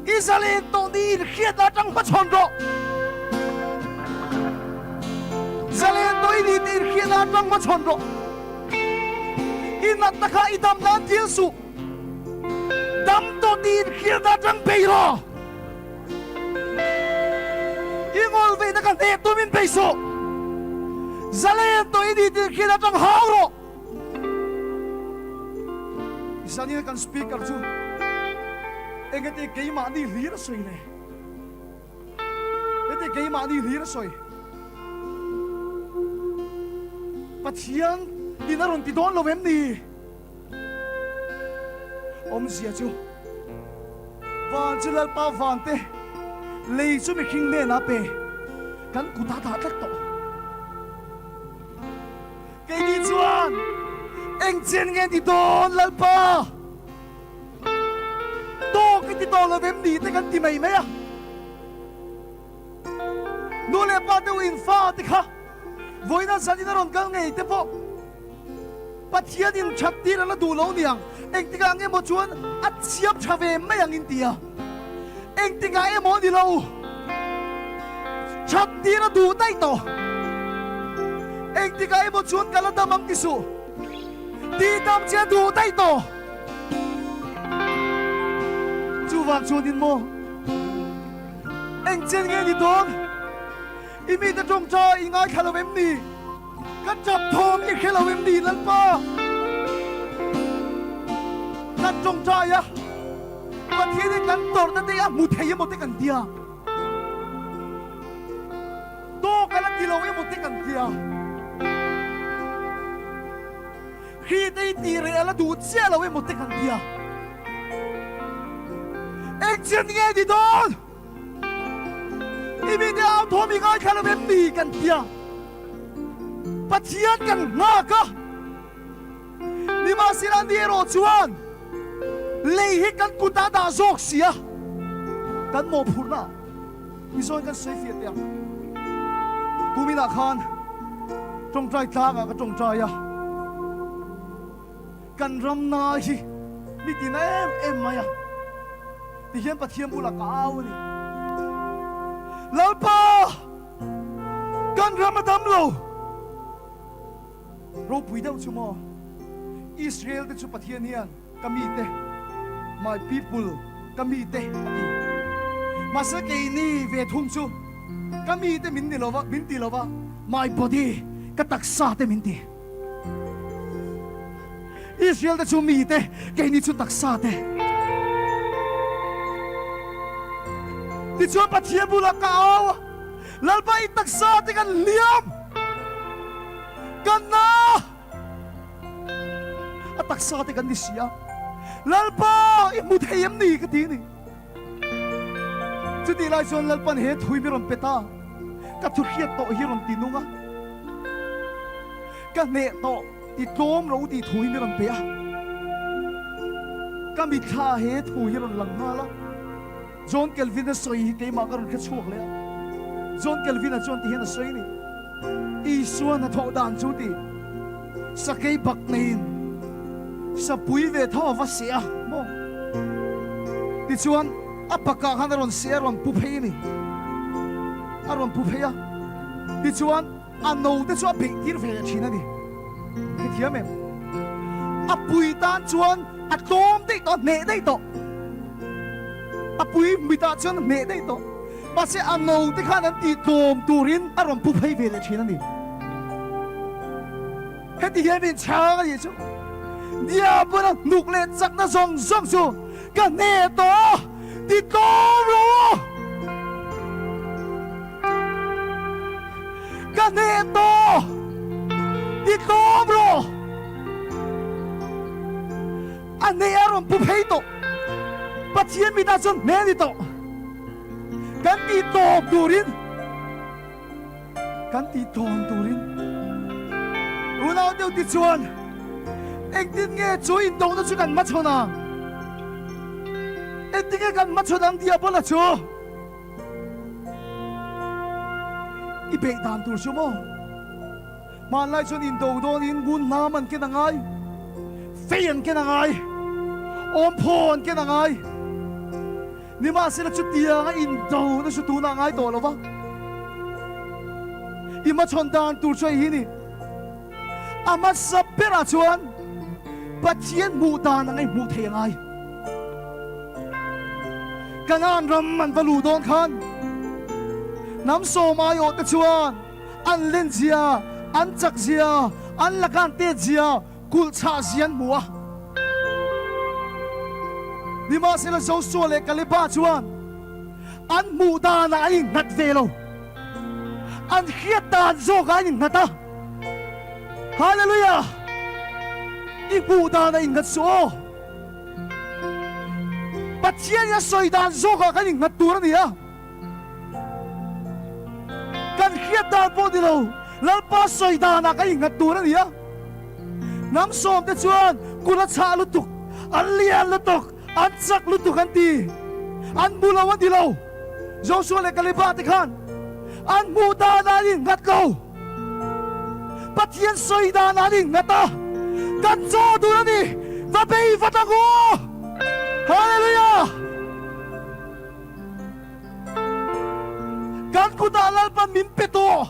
I zalen tawh ni in hriatna atang hmachhawn rawh. Zalen tawh i ni tih in hriatna atang hmachhawn rawh. I natna kha i dam nan dil suh. Dam tawh tih in hriatna atang bei rawh. I ngawl veihna kha hneh tumin bei suh. Zalen tawh i ni tih in hriatna atang hau rawh. Zanina kan speaker chu engati keimahni hlir a sawi le? Heti keimahni hlir a sawi. Pathian in a rawn ti dawn lo em ni? Awmzia chu van chu Lalpa van te lei chu mihring hnenah pe kan kut a dah tlat tawh. Keini chuan eng chen nge ni dawn Lalpa? Tawk i ti tawh lo vem ni te kan ti mai mai a. Nu leh pa te u in fa te kha vawiina zanin a rawn kal ngei te pawh Pathian in that tir a la duh lo niang. Engtikah nge maw chuan a chhiam tha ve mai ang in ti a. Engtikah emaw ni lo. That tir a duh daih tawh. Engtikah emaw chuan ka la dam ang ti suh. Tih dam che a duh daih tawh. Chuvang chuanin maw engchen nge ni dawn? I mite tawngtai i ngaithla lo em ni? Ka tap thawm i hre lo em ni Lalpa? Kan tawngtai a, Pathian in kan tawrhna te a hmu thei emaw te kan tia. Tawk a la ti lo emaw te kan tia. Hri te hi tih reh a la duh chiah lo emaw te kan tia. Engchen nge ni dawn? I mite au thawm i ngaithla lo em ni kan tia. Pathian kan nghak a, nimahsela ni erawh chuan lei hi kan kut ah dah zawk si a, kan mawhphurhna hi zawn kan sawi fiah teh ang. Kuminah khan tawngtai tlangah ka tawngtai a, kan ramna hi mi tina em em mai a, tihian Pathian bulah ka au a ni. Lalpa! Kan ram a dam lo. Ropui deuh chu maw? Israel te chu Pathian hian ka mite, my people, ka mite a ti. Mahse keini ve thung chu ka mite min ni lova, min ti lova, my body, ka taksa te min ti. Israel te chu mite, keini chu taksa te. Tichuan Pathian bulah ka au a, Lalpa i taksa te kan hliam, kan na, a taksa te kan ni si a, Lalpa i hmu thei em ni ka ti ni. Chutih lai chuan Lalpan he thui mi rawn pe ta, ka thu hriat tawh hi rawn ti nung a, ka hneh tawh ti tlawm ro tih thu hi mi rawn pe a, ka mithla he thu hi rawn lang nghal a. John Calvin-a sawi hi keimah ka rawn hre chhuak leh a. John Calvin-a chuan ti hian a sawi a ni, Isua hnathawh dan chu ti, sakei bak neiin sapui ve tho a va seh a maw? Tichuan a bakah khan a rawn seh a, a rawn pu phei a ni. A rawn pu phei a, tichuan a no te chu a beih tir ve leh thin a ni. Hrethiam em? A pui tan chuan a tlawm daih tawh, a hneh daih tawh. A pui mitah chuan a hneh daih tawh. Mahse a no te khan an tih tlawm turin a rawn pu phei ve leh thin a ni. Heti hian min chhang a nih chu. Diabol a hnuk leh chakna zawng zawng chu ka hneh tawh a, ti tlawm lo a. Ka hneh tawh, ti tlawm rawh. A hneh a rawn pu phei tawh. Pathian mitah chuan hneh a ni tawh. Kan tih tawp turin, kan tih tawn turin unau deuh te chuan engtin nge chu indona chu kan hmachhawn ang? Engtin nge kan hmachhawn ang Diabola chu? I beih dan tur chu maw? Hmanlai chuan indo dawnin ngun hnam an ken a ngai, fei an ken a ngai, awmphaw an ken a ngai. Nimahsela chutianga indona chu tunah ngai tawh lo va, i hmachhawn dan tur chu hei hi ni. A hmasa berah chuan Pathian hmuh dan ang a inhmuh thei a ngai. Kanaan ram an va luh dawn khan hnam sawm aiawhte chuan an lenzia, an chakzia, an laka an tetzia, kulh chhah zia an hmu a. Nimahsela Josua leh Kaleba chuan an hmuh danah an innghat ve lo. An hriat dan zawkah an innghat a. Hallelujah! I hmuh danah innghat suh aw. Pathianin a sawi dan zawkah kan innghat tur a ni a. Kan hriat dan pawh ni lo, Lalpa sawi danah kan innghat tur a ni a. Hnam sawmte chuan kul a chhah lutuk, an lian lutuk, an chak lutuk an ti. An hmu lo a ni lo. Joshua leh Kaleba te khan an hmuh danah an innghat lo. Pathian sawi danah an innghat a, Kan chaw tur a ni, va bei vat ang u! Hallelujah! Kan kutah Lalpan min pe tawh.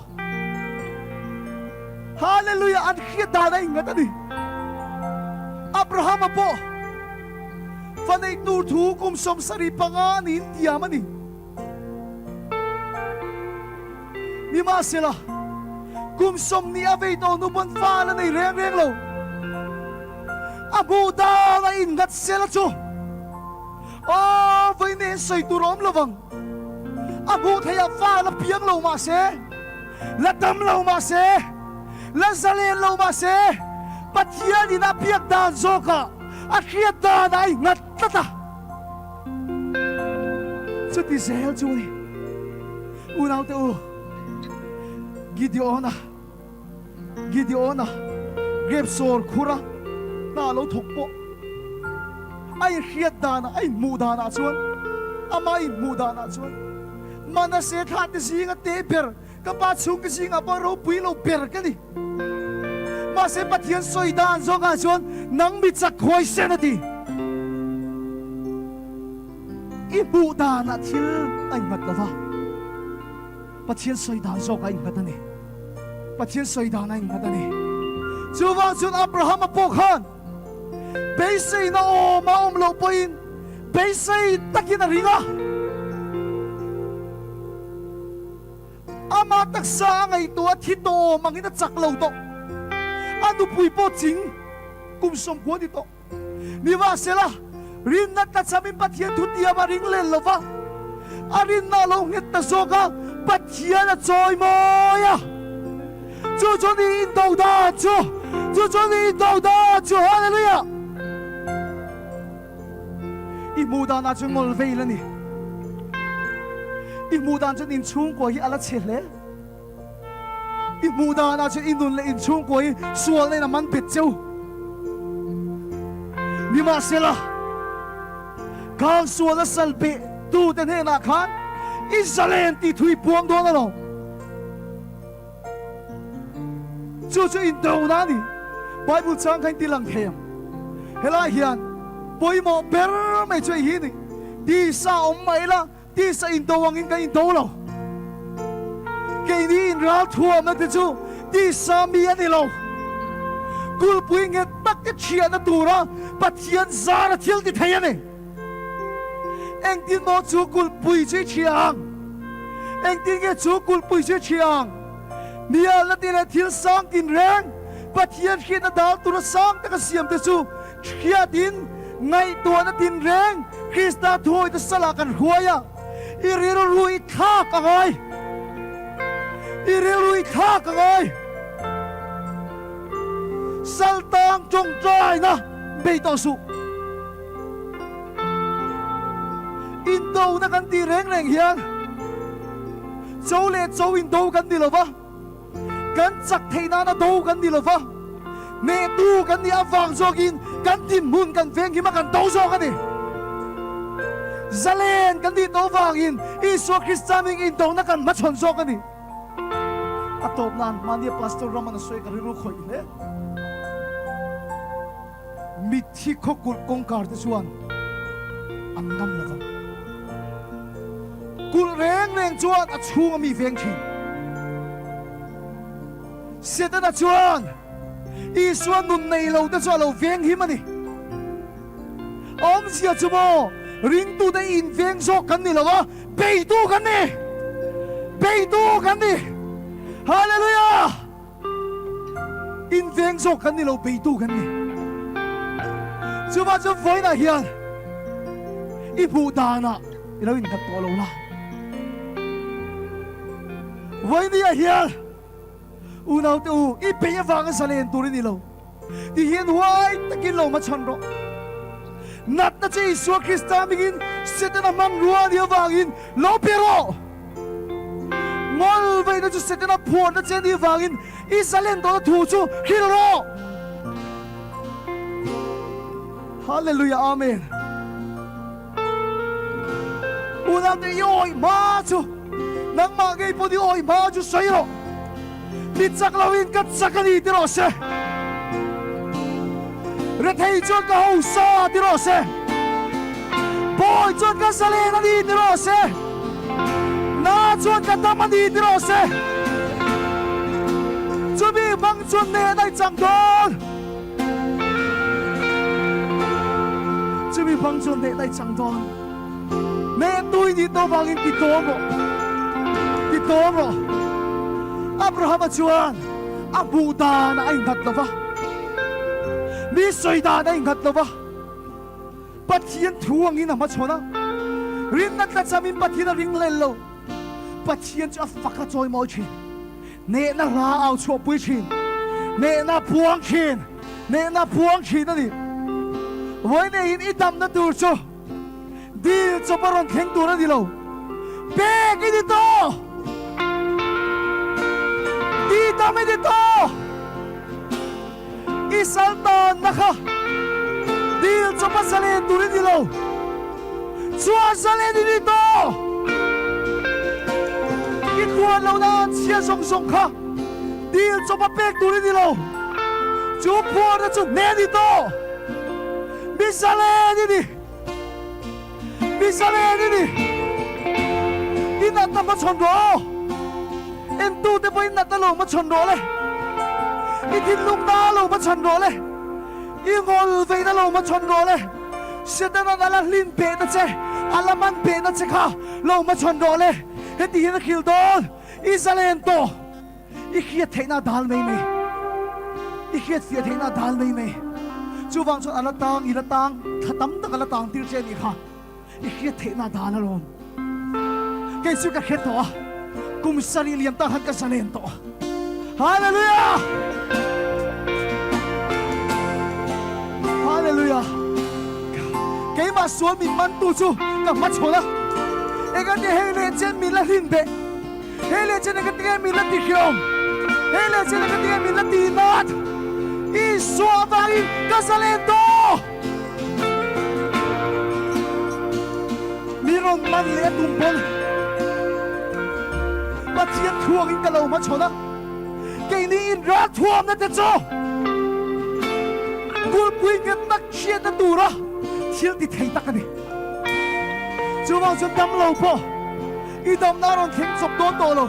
Hallelujah! An hriat dan a innghat a ni. Abrahama pawh fa neih tur thu kum 75 niin tiam a ni. Nimahsela, kum 20 a vei tawh hnu pawn fa la nei reng reng lo. A hmuh dan a innghat sela chu Aw, vawi nen sawi tur a awm lo vang. A hmuh theih ah fa la piang lo mah se, la dam lo mah se, la zalen lo mah se, Pathian in a biak dan zawk ah a hriat dan ah a inghat tlat a. Chuti zel chu ni, unaute u, Gideon-a, Gideon-a grep sawr khura hna lo thawk pawh a inhriat danah, a inhmuh danah chuan, amah inhmuh danah chuan Manase thlahte zinga te ber, ka pa chhungte zingah pawh ropui lo ber ka ni. Mahse Pathian sawi dan zawngah chuan nang mi chak huaisen a ti. I hmuh danah thil a innghat lo va. Pathian sawi dan zawk a innghat a ni. Pathian sawi dan a innghat a ni. Chuvang chuan Abrahama pawh khan beiseina awm a awm loh pawhin beisei takin a ring a. Amah taksa a ngaihtuah a thi tawm angin a chak lo tawh. A nupui pawh ching kum 90 ni tawh. Nimahsela, rinna tlachhamin Pathian thutiam a ring len lo va, a rinna a lo nghet ta zawk a, Pathian a chawi mawi a. Chu chu ni indo dan chu, chu chu ni indo dan chu, Hallelujah! I hmuh danah chuan ngawl veil a ni. I hmuh dan chuan inchhungkua hi a la chhe hle. I hmuh danah chuan i nun leh inchhungkua hi sualna in a man bet cheu. Nimahsela, khang sualna sal beh tute hnenah khan i zalen tih thu i puang dawn a lo. Chu chu indona a ni. Bible chang kha in ti lang thei ang. Helai hian pawimawh ber mai chu hei hi a ni. Tisa awm mai la, Tisa indo angin kan indo lo. Keini inral thuamna te chu tisa mi a ni lo. Kulhpui nghet tak te thiahna tura Pathian zara thil ti thei a ni. Engtin maw chu kulhpui chu i thiah ang? Engtin nge chu kulhpui chu i thiah ang? Mialna ti leh thil sang tinreng Pathian hriatna dal tura sang taka siam te chu Hriatin ngaihtuahna tinreng Krista thuawite salah kan hruai a, i rilru i thlak a ngai. I rilru i thlak a ngai. Saltang tawngtaina bei tawh suh. Indona kan tih reng reng hian cho leh cho indo kan ni lo va. Kan chak theih nana do kan ni lo va, hnehtu kan nih avang zawkin kan dinhmun kan venghim a kan do zawk a ni. Zalen kan nih tawh vangin Isua Krista hming indona kan hmachhawn zawk a ni. A tawp nan mahnia Pastor Raman a sawi ka rilru khawih hle. Mitthi khawkulh kawngkar te chuan an ngam lo vang. Kulh reng reng chuan a chhung a mi veng thin. Setana chuan Isua nun nei lo te chu a lo veng him a ni. Awmzia chu maw, ringtute inveng zawk kan ni lo a, beitu kan ni! Beitu kan ni! Hallelujah! Inveng zawk kan ni lo, beitu kan ni. Chuvang chuan vawiinah hian i hmuh danah i lo innghat tawh lo la. Vawiiniah hian unaute u, i bei avanga zalen tur i ni lo. Ti hian huai takin lo hmachhawn rawh. Natna che Isua Krista hmingin Setana hmanrua a nih avangin lo pe rawh. Ngawl veina chu Setana phuarna che a nih avangin i zalen tawhna thu chu hrilh rawh. Hallelujah Amen. Unaute i awih hma chu nangmah ngei pawh i awih hma chu sawi rawh. Mi chak loin ka chak a ni ti rawh se. Rethei chuan ka hausa ti rawh se. Bawi chuan ka zalen a ni ti rawh se. Na chuan ka dam a ni ti rawh se. Chumi hmang chuan nen a i chang dawn. Chumi hmang chuan nen a i chang dawn. Nen tui nih tawh vangin ti tlawm rawh. Ti tlawm rawh. Abrahama chuan a hmuh dan a inghat lo va. Mi sawi dan a inghat lo va. Pathian thu angin a hmachhawn a. Rinna tlachamin Pathian a ring hlel lo. Pathian chu a fak a chawimawi thin. Nehna hla au chhuahpui thin. Nehna puang thin. Nehna puang thin a ni. Vawiineiin i damna tur chu Dil chawp a rawn thleng tur a ni lo. Pek i ni tawh! Tihdam i ni tawh! I sal tanna kha dil chawp a zalen tur i ni lo. Chuan zalen i ni tawh! I tluan lohna an chhia zawng zawng kha dil chawp a pek tur i ni lo. Chu phuarna chu hne ni tawh! Mi zalen i ni! Mi zalen i ni! I natna hmachhawn rawh aw! Entute pawh i natna lo hmachhawn rawh le! I thinlungna lo hmachhawn rawh le! I ngawl veina lo hmachhawn rawh le! Setana'n a la hlin behna che, a la man behna che kha lo hmachhawn rawh le! Heti hian a khil dawn, I zalen tawh! I hriat theihna a dal mai mai. I hriat fiah theihna a dal mai mai. Chuvang chuan a la tang, i la tang, thla tam tak a la tang tir che a nih kha. I hriat theihna a dal alawm. Kei chu ka hre tawh a, kum sarih liam tak khan ka zalen tawh a. Hallelujah! Hallelujah! Keimah sual min mantu chu ka hmachhawn a, engati hei leh chen min la hlin beh. Hei leh chen ka tinge min la ti hriawm? Hei leh chen ka tinge min la ti nat? Isua avangin ka zalen tawh! Mi rawn man leh a tum pawn Pathian thuangin ka lo hmachhawn a, keini inralthuamna te chu kulhpui nghet tak hriatna tura thil ti thei tak a ni. Chuvang chuan damlo pawh I damna a rawn thleng chawp dawn tawh lo.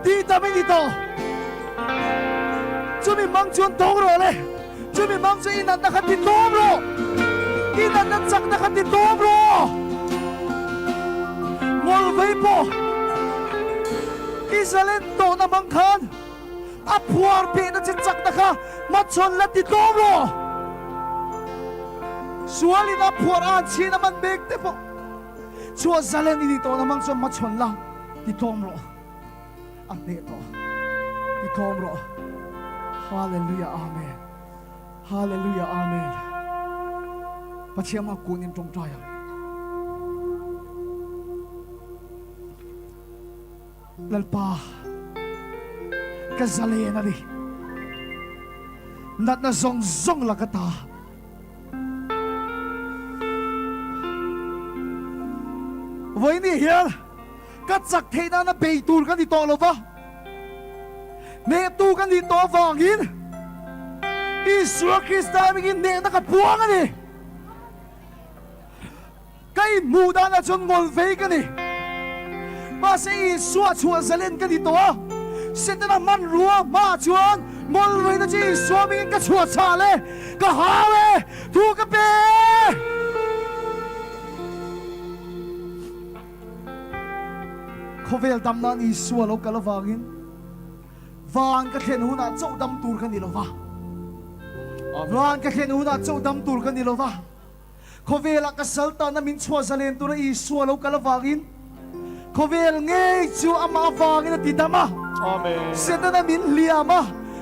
Tih dam i ni tawh. Chumi mang chuan tawng rawh le. Chumi mang chu i natna kha ti tlawm rawh. I natna chakna kha ti tlawm rawh. Ngawl vei pawh Israel tawhna mang khan a phuar behna che chakna kha hmachhawn la ti tlawm rawh. Sualin a phuar a han chhin a man mek te pawh. Chhuah zalen i nih tawh na mang chuan hmachhawn la ti tlawm rawh. A hneh tawh. Ti tlawm rawh. Hallelujah Amen. Hallelujah Amen. Pathian hma kun in tawngtai ang. Lalpa ka zalen a ni. Natna zawng zawng la ka ta. Vawiini hian ka chak theih nana bei tur ka ni tawh lo va, hnehtu ka nih tawh avangin Isua Krista hmingin hnehna ka puang a ni. Ka inhmuh danah chuan ngawlvei ka ni. Mahse Isua chhuah zalen ka ni tawh a, Setana hmanrua hmaah chuan ngawlveina chu Isua hmingin ka chhuah chhal e, ka hau e, thu ka pe e. Khawvel dam nan Isua lo kal avangin van ka thlen hunah chauh dam tur ka ni lo va. Van ka thlen hunah chauh dam tur ka ni lo va. Khawvelah ka sal tana min chhuah zalen tura Isua lo kal avangin khawvel ngei chu amah avangin a ti dam a. Setana min hliam a,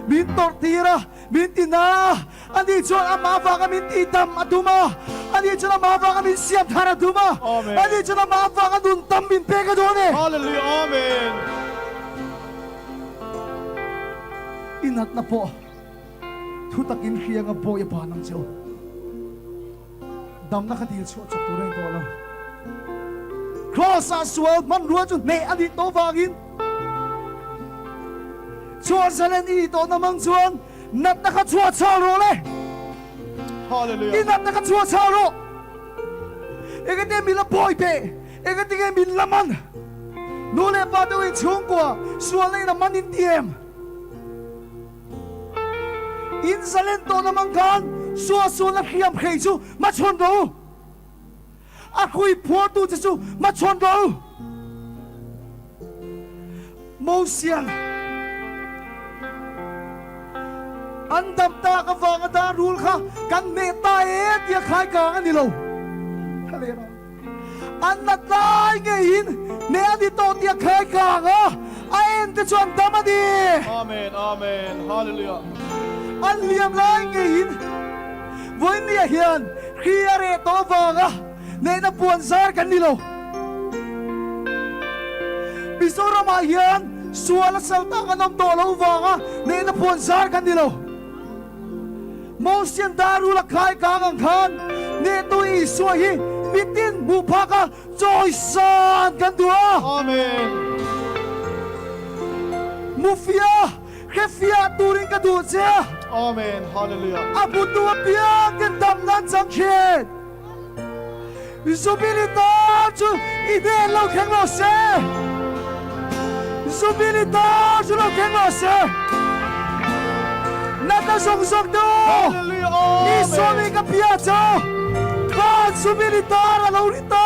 min tawrh tir a, min ti na a, ani chuan amah avanga min tih dam a tum a, ani chuan amah avanga min siam thar a tum a, ani chuan amah avanga nun tam min pek a dawn e. Hallelujah Amen. I natna pawh. Thu takin hrianga bawi a ban ang che u. Damna kha dil chhuah chawp tur a ni tawh lo. Kraws-ah sual hmanrua chu hneh a nih tawh vangin chhuah zalen i nih tawhna hmang chuan natna kha chhuah chhal rawh le. Hallelujah. I natna kha chhuah chhal rawh. Engati min la bawi teh? Engati nge min la man? Nu leh pa deuhin chhungkua sualna in a man in ti em? In zalen tawhna mang khan suahsualna hriam hrei chu hmachhawn rawh u. A hrui phuartu che chu hmachhawn rawh u. Mosian an dam tak avanga dar rul kha kan hneh ta e tia khai kang a ni lo. An nat lai ngeiin hneh a ni tawh tih a khai kang a, a en te chu an dam a ni. Amen, Amen, Hallelujah. An hliam lai ngeiin vawinia hian hri a reh tawh avanga hnehna puan zar kan ni lo. Mizoramah hian sual a sal tak an awm tawh lo vanga hnehna puan zar kan ni lo. Mosian darul a khai kang ang khan Nehtu Isua hi mitin hmuh phak a chawisan kan duh a. Amen. Mufia hrefia turin ka duh che a. Amen. Hallelujah. A hmutu apiang ten dam nan chang thin. Zubili tar chu i hnen lo thleng lo se. Zubili tar chu lo thleng lo se. Natna zawng zawng te u, Isua mi ka bia chu, Van Zubili tar a lo ri ta.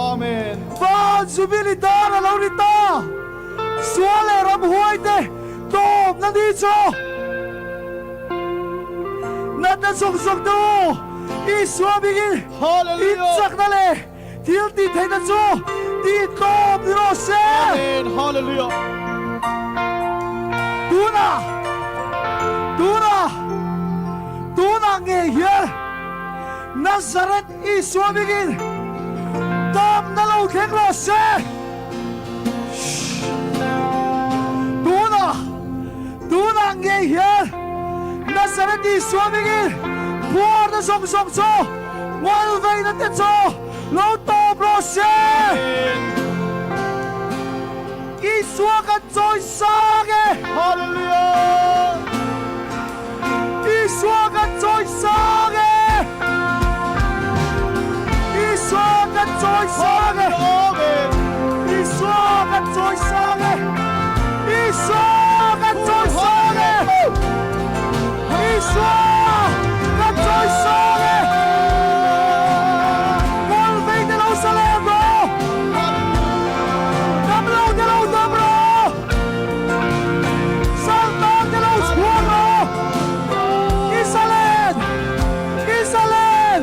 Amen. Van Zubili tar a lo ri ta. Sual leh ramhuai te tawpna ni chu. Natna zawng zawng te u, Isua hmingin in chakna leh thil tih theihna chu tih tlawm ni rawh se. Amen. Hallelujah. Tunah, tunah, tunah ngei hian Nazareth Isua hmingin damna lo thleng rawh se. Tunah, tunah ngei hian Nazareth Isua hmingin phuarna zawng zawng chu ngawlveina te chu lo tawp rawh se. Isua kan chawi sang e. Hallelujah. Isua kan chawi sang e. Isua kan chawi sang e. Amen. Isua kan chawi sang e. Isua kan chawi sang e. Isua kan chawi sang e. Kawl vei te lo sa lem rawh. Dam lo te lo dam rawh. Saltan te lo chhuak rawh. Israel! Israel!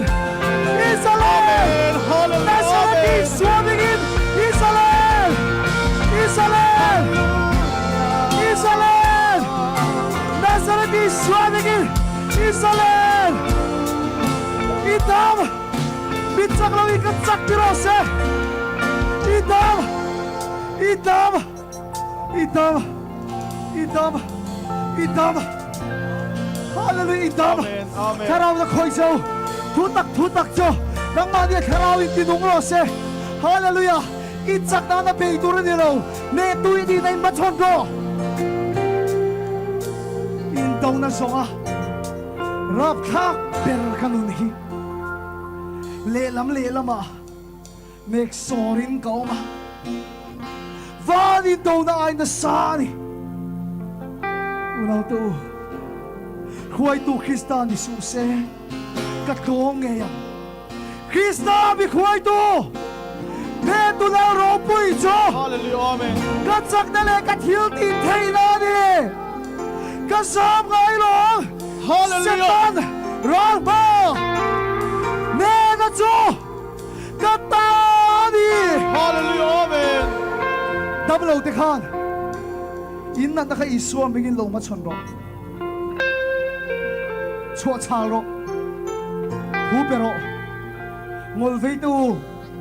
Israel! Nazareth Isua dingin Israel! Israel! Israel! Nazareth Isua dingin Israel! I dam! Mi chak lo in ka chak ti rawh se! I dam! I dam! I dam! I dam! I dam! Hallelujah! I dam! Thlarau na khawi cho! Thu tak thu tak cho! Nangmah nia thlarau in ti nung rawh se! Hallelujah! I chak nana bei tur a ni lo! Nehtu i nihna in hmachhawn rawh! Indona zawnga rapthlak ber ka nun hi lehlam lehlamah nek sawrin ka awm a. Van indona ai nasa a ni. Unaute u, hruaitu Krista ni suh se, ka tlawm ngei ang. Krista mi hruaitu, Hnetu Lal ropui chu ka chakna leh ka thil tih theihna a ni. Ka zam ngai lo ang. Setan ral hma hnena chu ka ta a ni. Damlo te khan in natna kha Isua hmingin lo hmachhawn rawh. Chhuah chhal rawh. Thu pe rawh. Ngawl vei te u,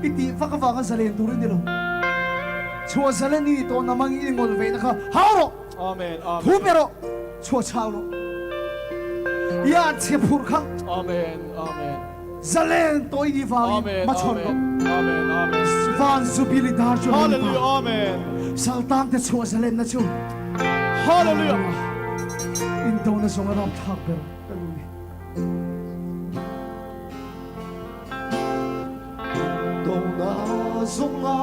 i tih vak avanga zalen tur i ni lo. Chhuah zalen i ni tawh namangin i ngawl veina kha hau rawh. Amen. Amen. Thu pe rawh. Chhuah chhal rawh. I an chhe phurh kha. Amen. Amen. Zalen tawh i nih vangin Amen. hmachhawn Amen. rawh. Amen. Amen. Van Zubili dar chu a lo ni ta. Hallelujah. Amen. Saltangte chhuah zalenna chu Hallelujah. Indona zawng a rapthlak ber ka nu ni. Dona zawnga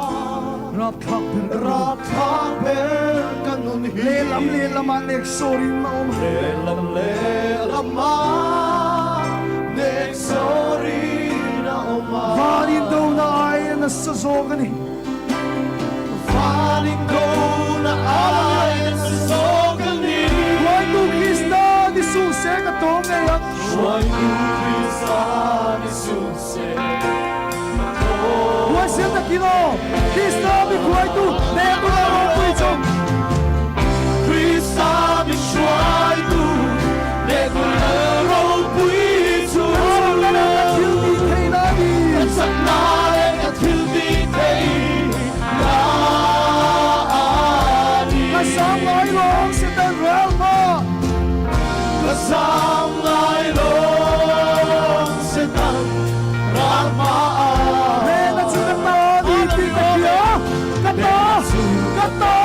Rapthlak ber ka nu. Rapthlak ber ka nun hi. Lehlam lehlamah neksawrin a awm. Lehlam lehlamah neksawrin a awm a. Van indona ai a nasa zawk a ni. Hruaitu Krista ni suh se ka tawng ngei ang. Huaisen takin aw, Krista mi hruaitu hneh bula ropui chu. Ka thil tih theihna a ni. Ka sam ngai lawng Satan ral maw? Ka sam ngai lawng Satan ral ma? Hnehna chu ka ta ni tih ka hria, ka ta, ka ta.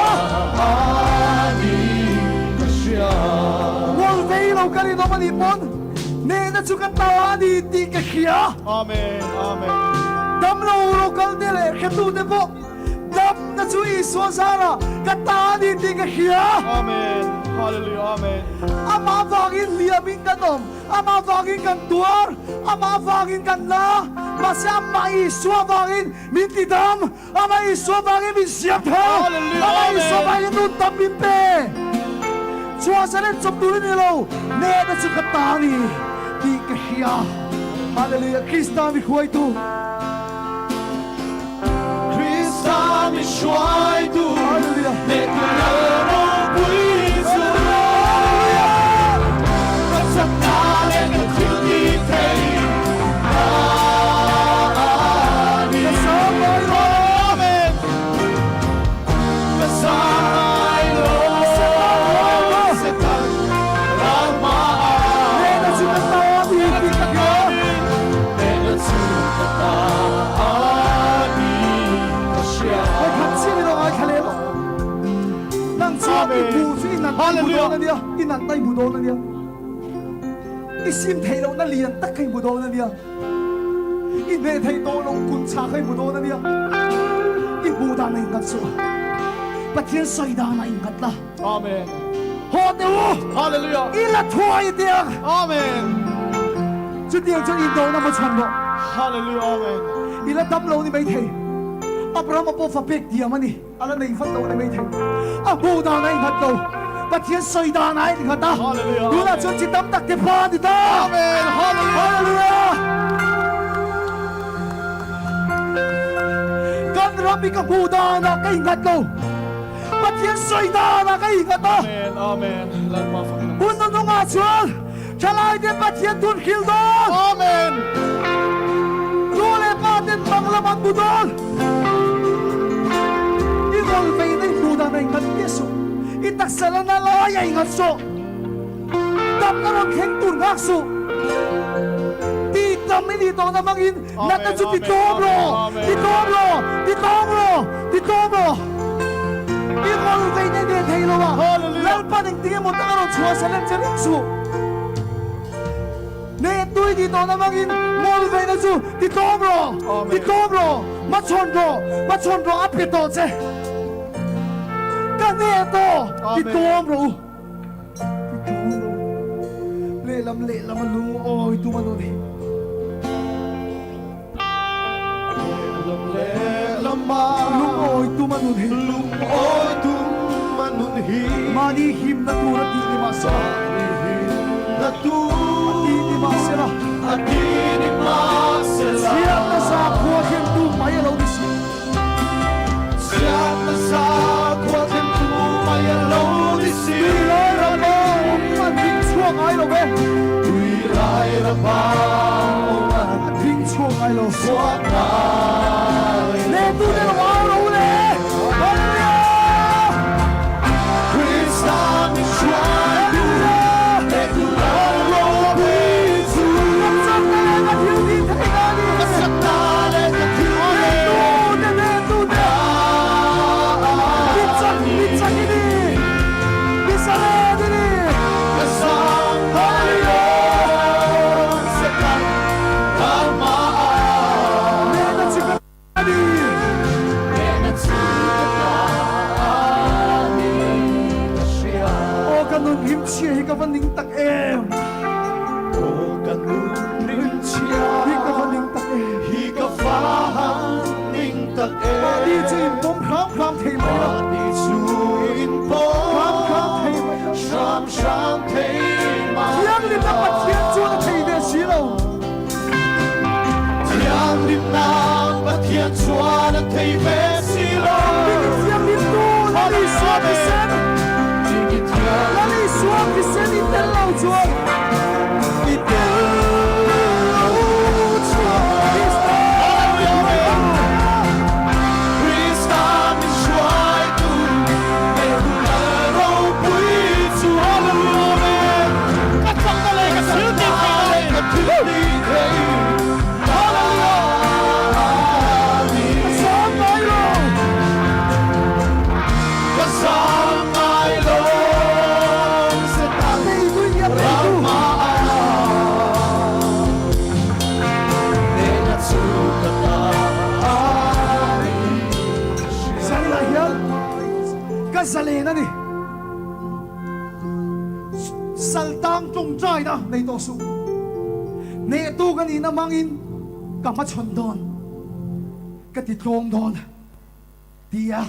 Mual vei lo ka rinawm a nih pawn hnehna chu ka ta a ni tih ka hria. Amen Amen. Damlo lo kal te leh hretute pawh damna chu Isua zarah ka ta a ni tih ka hria. Amen Hallelujah Amen. Amah vangin hliamin kan awm, amah vangin kan tuar, amah vangin kan la, mahse amah Isua vangin min ti dam, amah Isua vangin min siam tha, Hallelujah amah Isua Amen. vangin nun tam min pe. Chhuah zalen chawp tur i ni lo, nehna chu ka ta a ni tih ka hria. Hallelujah Krista mi hruaitu. Krista mi hruaitu. Hallelujah. Hnehtu lal ropui chu. Hallelujah. Ka chakna leh ka thil ti thei a ni. Ka sang ngai lo. Amen. Ka sang ngai lo. Setan ral hmaah. Hnehna chu ka ta a ni tih ka hria. Hnehna chu ka ta a ni ka hria. Vawikhat chiah in a ngaithla leh lo. Nang chuan i hmuh chu i nat i hmu dawn a nia, i natna i hmu dawn a nia. I sim theih lohna lian tak kha i hmu dawn a nia. I hneh theih tawh loh kun chhah kha i hmu dawn a nia. I hmuh dan a innghat suh a, Pathian sawi dan a innghat la. Amen. Haw teh u! Hallelujah. I la thuai tiang. Amen. Chutiang chuan indona maw chhan rawh. Hallelujah. Amen. I la dam lo ni maithei. Abrahama pawh fa pek diam a ni. A la nei vat lo ni maithei. A hmuh dan a innghat lo. Pathian sawi dan a innghat a. Hallelujah. Tunah chuan chi tam tak te pa a ni ta. Amen. Hallelujah. Hallelujah. Kan ram hi ka hmuh danah ka innghat lo. Pathian sawi danah ka innghat a. Amen, amen. Lalpa fakin awm. Hun nunungah chuan thalaite Pathian tun hril dawn. Amen. Nu leh pa ten bang lam an bu dawn. I rawl vei na i hmuh dan a innghat miah suh. I taksa la na lai a innghat suh. Damna rawn thleng tur nghak suh. Ti tam i nih tawhna hmangin natna chu ti tlawm rawh, ti tlawm rawh, ti tlawm rawh, ti tlawm rawh. I rawl vei nei ve thei lo a, Lalpan engtin emaw tak a rawn chhuah salem che ring suh. Neh tui tih tawhna hmangin ngawl veina chu ti tlawm rawh, ti tlawm rawh, hmachhawn rawh, hmachhawn rawh a pe tawh che. hneh tawh ti tlawm rawh u. Ti tlawm rawh u. Lehlam lehlam a lungawi tum a nun hi. Lehlam lehlam a lungawi tum a nun hi. Lungawi tum a nun hi. Mahni himna tur a tih ni mahsela. Mahni himna tur a tih ni mahsela. A tih ni mahsela. Chhiatna sakhua thlentu mai a lo ni si. Chhiatna sakhua thlentu mai a lo ni si. Tui lai rama awm an ding chhuak ngai lo ve. Tui lai rama awm an ding chhuak ngai lo. Chhuak ngai lo. Neitu te lo au ro le. Hallelujah! Krista min hruaitu, neitu lal ropui chu. Ka chakna leh ka thil tih theihna a ni. Ka chakna leh ka thil tih Neitu te, neitu te. Mi chak, mi chak i ni. Mi zalen i ni. Ka sang hallelujah Satan rama. Nehna chu ka ta a ni. Nehna chu ka ta a ni ka hria. Aw ka nun rimchhia hi ka va ning tak em. Aw ka nun rimchhia hi ka va ning tak em. Hi ka va ning tak em. Mahni chu in pawm hram hram thei mai lo. Mahni chu in pawm hram hram thei mai lo. Hram hram thei mai lo. Thianghlimna Pathian chuan a thei ve si lo. Thianghlimna Pathian chuan a thei ve si lo. Miki thianghlim tu Lal Isua thisen. Lal Isua thisen i tel lo chuan. I tel lo chuan. Krista Krista min hruaitu Neitu Lal ropui chu. Hallelujah. Ka chakna leh ka thil tih theihna leh. Ka thil tih theih. Hallelujah. Ka zam ngai lo. Ka zam ngai lo. Satan Neitu in a neitu. rama Nena chu ka ta a ni. Zailah hian ka zalen a ni. Saltang tawngtaina nei tawh suh. Nehtu ka nihna hmangin ka hmachhawn dawn, ka ti tlawm dawn tia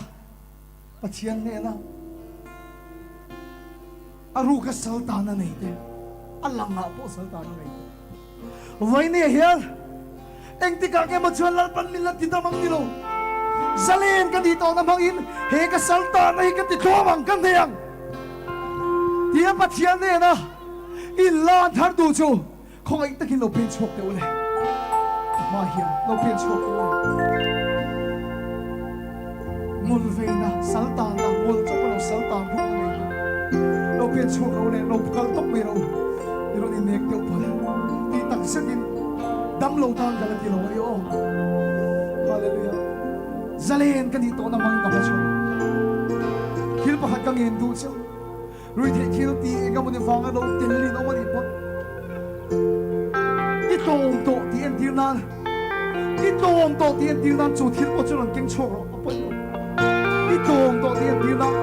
Pathian hnena a ruka saltana nei te, a langah pawh saltana nei te. Vawinia hian engtikah nge maw chuan Lalpan min la ti dam ang ni lo. Zalen ka nih tawhna hmangin he ka saltana hi ka ti tlawm ang, ka hneh ang tia Pathian hnena inlan thar duh chu khawngaih takin lo pen chhuak teh u le. Ka hma hian lo pen chhuak teh u le. Ngawl veina saltana, ngawl chauh a lo saltan ruk na nei lo. Lo pen chhuak ro le, lo kal tawp mai ro. I rawn innek deuh pawl tih tak zetin dam lo tan ka la ti lo a ni aw. Hallelujah. Zalen ka nih tawhna hmangin ka hmachhawn. Thil pakhat ka ngen duh chiah. Ruihtheih thil tih eng emaw ni vanga lo tel in awm a nih pawh i tlawm tawh tih entir nan i tlawm tawh tih entir nan chu thil pawh chu rawn keng chhuak rawh a pawi lo. I tlawm tawh tih entir nan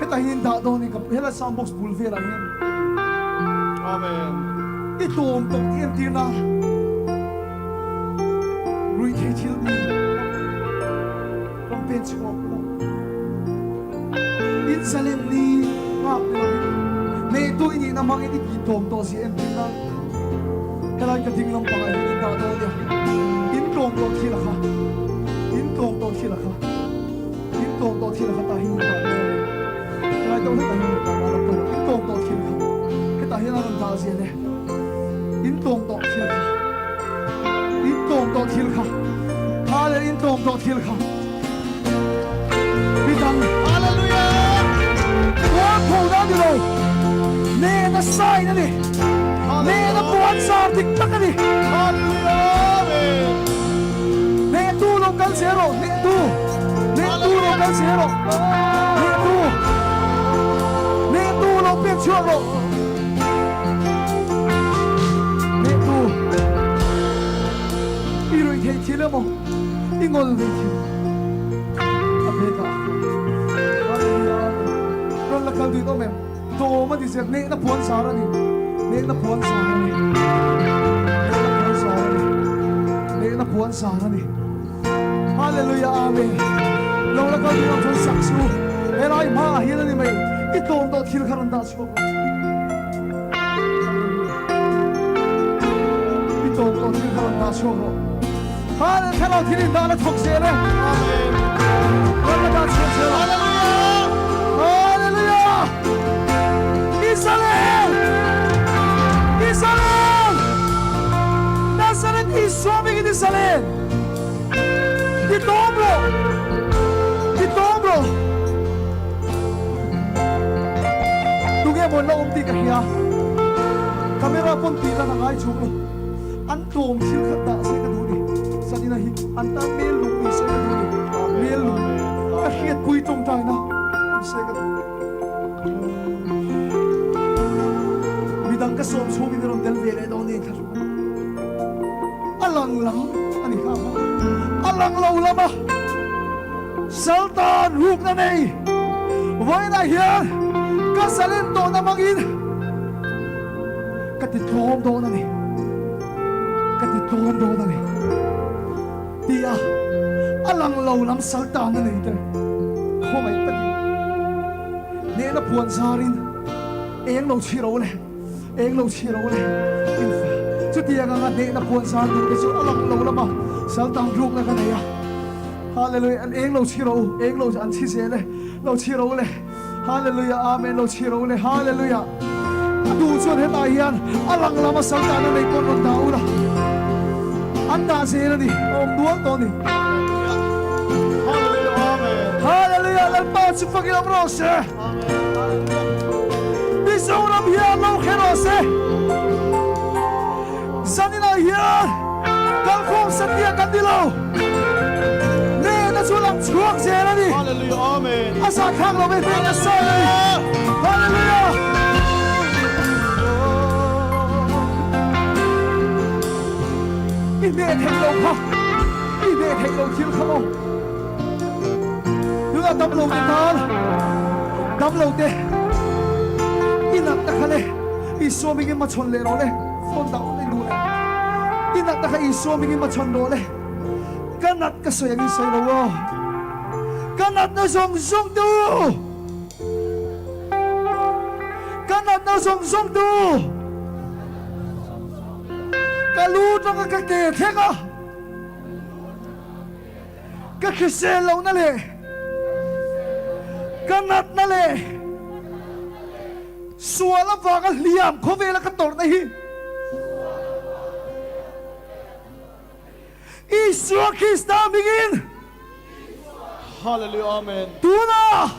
hetah hian in dah dawn in ka helai sound box bul velah hian Amen. I tlawm tawh tih entir nan ruihtheih thil tih rawn pen chhuak lo. In zalen ni nghak ni lovin neitu i nihna hmangin i tih tlawm tawh zia entir nan helai ka ding lampangah hian in dah dawn nia. In tlawm tawh thil a kha, in tlawm tawh thil a kha, in tlawm tawh thil a kha tah hian in dah dawn nia. Helai deuh hlekah hian in dah mah la pawi lo, in tlawm tawh thil kha hetah hian a rawn dah zia le. In tlawm tawh thil kha, in tlawm tawh thil kha, tha leh in tlawm tawh thil kha. Midang Hallelujah! Puan tho na ni lo, nena sign a ni, nena puan zar dik tak a ni. Hallelujah! Amen! Hnehtu lo kal zel rawh, hnehtu, hnehtu lo kal zel rawh, hnehtu, hnehtu lo pen chhuak rawh. Hnehtu, i ruih theih thil emaw? I ngawl ve thil a pek a. Hallelujah. la kal duin awm em? Tawm a ni zel, hnehna puan zar a ni, hnehna puan zar a ni, hnehna puan zar a ni, hnehna puan zar a ni. Hallelujah Amen. Lo la kal duin awm chuan sak chu helai hmaah hian a ni mai, i tawm tawh thil kha rawn dah chhuak rawh. I tawm tawh thil kha rawn dah chhuak rawh. Hallelujah Thlarau thil in dah la thawk zel e. Amen. Rawn la dah chhuak zel. Hallelujah. Hallelujah. Israel. Israel. Nazareth Isua mingin Israel. Ti tawm rawh. Ti tawm rawh. Tunge maw la awm tih ka hria. Camera pawn tih lan a ngai chhung lo. An tlawm thil khat dah se ka duh ni. Zanina hi an tan mel lung ni se ka duh ni. Mel lung ka hriatpui tawngtaina awm se ka duh. Midang ka sawm chhungin i rawn tel ve leh dawn ni thla hruai. A lang lam a ni kha kha. A lang lo lama Saltan rukna nei vawiinah hian ka zalen tawhna hmangin Ka ti tlawm dawn a ni, ka ti tlawm dawn a ni, tia a lang lo lam sal tan a nei te khawngaih takin hnehna puan zarin eng lo chhi ro le, eng lo chhi ro le, in chutiang anga hnehna puan zar tur te chu a lang lo lama sal tan rukna ka nei a, Hallelujah, an eng lo chhi ro, eng lo an chhi zel e, lo chhi ro le. Hallelujah Amen lo chhi ro le Hallelujah A duh chuan hetah hian a lang lama sal dahna nei pawn rawn dah ula an dah zel a ni a awm dual tawh a ni Hallelujah Amen Hallelujah Lalpa chu fakin awm rawh se Mizoram hian lo khe rawh se Zaninah hian kalkhawm satliah kan ni lo. Hnehna chu lang chhuak zel a ni. Hallelujah Amen. A zahthlak lo ve hnehna sawi a ni. Hallelujah. I hneh theih lo kha, i hneh theih lo thil kha maw. Tunah damlo te tan, damlo te i natna kha le Isua mingin machhawn leh rawh le. Phone dah awm eng duh le. I natna kha Isua mingin ma chhan rawh le. Ka nat ka sawi angin sawi lo aw. Ka natna zawng zawng tu. Ka natna zawng zawng tu. Ka lu tanga ka ke thleng a. Ka hrisel lohna leh ka natna leh sual avanga hliam khawvela ka tawrhna hi Isua Krista hmingin Hallelujah Amen. Tunah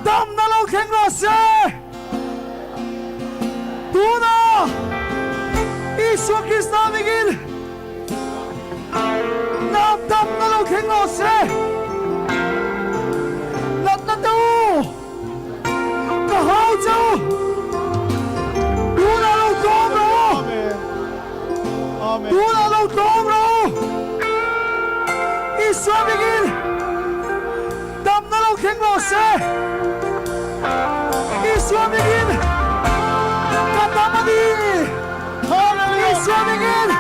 damna lo thleng rawh se. Tunah Isua Krista hmingin Nau damna lo thleng rawh se. Natna te u, ka hau che u. Tunah lo tlawm rawh u. Tunah lo tlawm rawh u. Isua mingin damna lo thleng rawh se. Isua mingin ka dam a ni. Isua mingin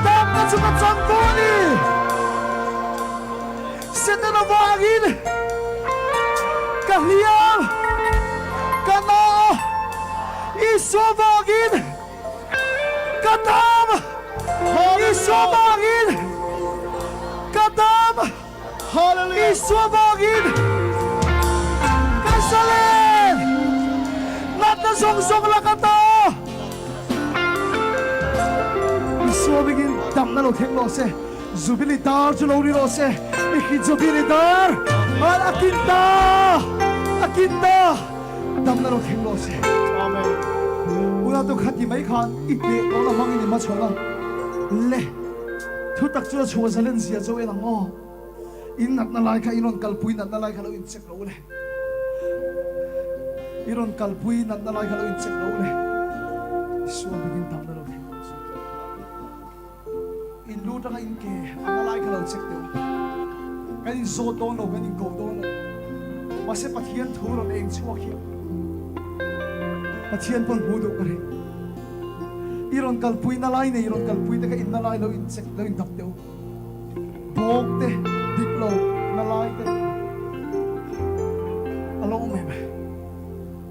damna chu ka chang tawh a ni. Satan avangin ka hliam, ka na a, Isua avangin ka dam, Isua avangin ka dam, Isua avangin ka zalen, natna zawng zawng lak ata. Isua mingin damna lo thleng rawh se, Jubilee dar chu lo ri rawh se, i khi Jubilee dar an a kin ta, a kin ta, damna lo thleng rawh se. Amen. Unau tu khati mai khan i hneh tawh la hmangin i hmachhawn a, le thutak chu a chhuah zalen zia chu en ang aw. In natna lai kha i rawn kalpui natna lai kha lo incheck lo le. I rawn kalpui natna lai kha lo incheck lo le. Isua bikin damna lo thleng ang che. In lu tanga in ke ana lai kha lo check deuh. Kan in zawt dawn lo, kan in ko dawn lo. Mahse Pathian thu rawn eng chhuak hi Pathian pawn hmuh duh ka ring. I rawn kalpui na lai nei rawn kalpui te kha inna lai lo in check lo in dap teh u. Bawk te dik lo na lai te a lo awm em?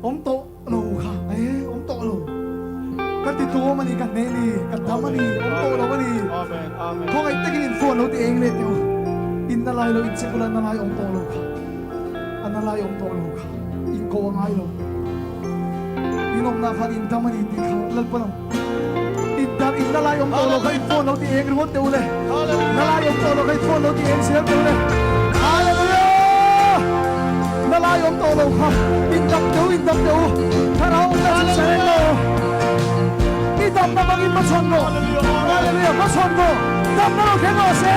Awm tawh lo kha e awm tawh lo. Ka ti tlawm a ni ka hneh ni ka dam a ni awm tawh lo a ni. Khawngaih takin in phone lo ti eng leh teh u. Inna lai lo in check ula na lai awm tawh lo kha a na lai awm tawh lo kha in ko a ngai lo. In awmna khan in dam a ni tih kha Lalpa lam in dam in na lai awm tawh lo kha in phone lo ti eng ringawt teh u le. Na lai awm tawh lo kha in phone lo ti eng zel teh u le. Hallelujah! Na lai awm tawh lo kha in dam teh u in dam teh u. Thlarau awmna chu sa reng lo. I damna bangin hmachhawn rawh. Hallelujah! Hmachhawn rawh. Damna lo thleng rawh se.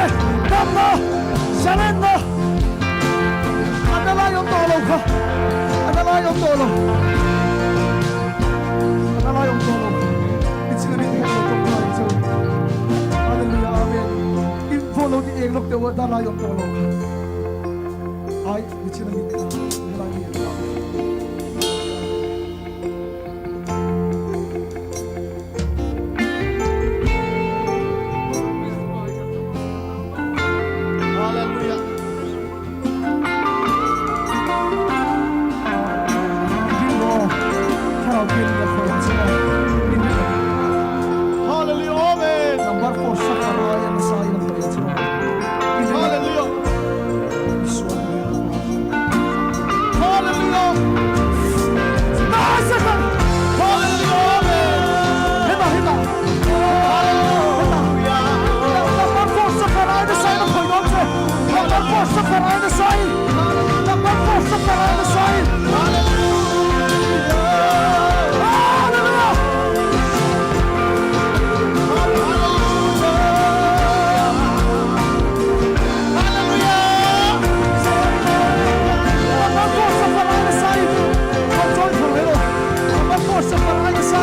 Damna, zalenna. A na lai awm tawh lo kha. A na lai awm tawh lo. A na lai awm tawh lo kha. I chil mi te kha lo tawng ta che u. Hallelujah Amen. In phone lo ti eng lawk teh u a na lai awm tawh lo kha. Ai, i chil mi te kha helai mi an ta. Hallelujah. Hallelujah. Amen. Number 4 Sakaraya na sa ilang Hallelujah. Hallelujah. Hallelujah. Amen. Heta heta. Hallelujah. Number 4 Sakaraya na sa ilang Number 4 Sakaraya na sa Number 4 Sakaraya na sa Hallelujah. Number 4 Sakaraya na sa Control for hello. Number 4 Sakaraya na sa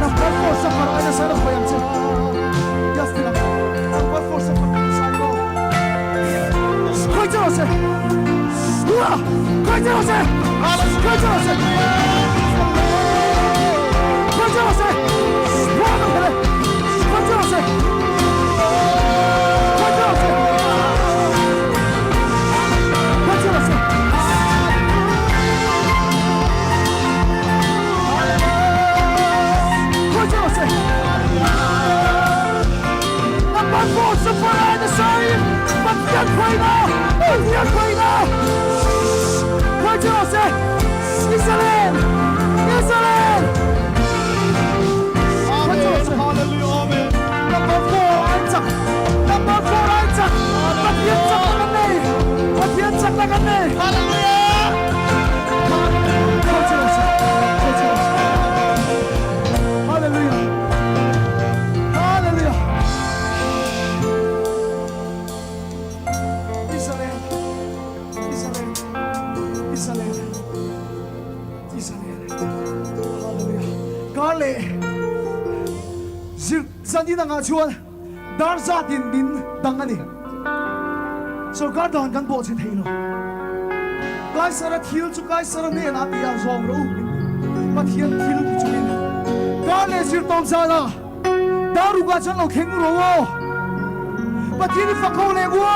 Number 4 Sakaraya na sa khoyang che. Yes, tina. Number 4 Sakaraya na sa go. Khoi che se. Ua! Khoi che se. Khoi che se. Khoi che se. Ua ka phele. Khoi che se. Khoi che se. Khoi che se. Khoi che se. Number 4 Sakaraya na sa Pathian khoina. Pathian khoina. Khoi che se. Israel. Israel. Amen. Hallelujah. Amen. Number 4 Isaac. Number 4 Isaac. Pathian chak na kan nei. Pathian chak na kan nei. Hallelujah. Khoi che se. Khoi che se. Hallelujah. Hallelujah. Israel. Israel. Israel. Israel. Hallelujah. Karle. Zir zanina nga chuan dar zatin min dang ani. Sarkar dan kan bo che thei lo. Kaisara thil chu Kaisara ne na ti a zawng ro min Pathian thil ti chungin. Karle zir tawm zana daru ka chan lo thleng ro o. Pathian i fakho le wo.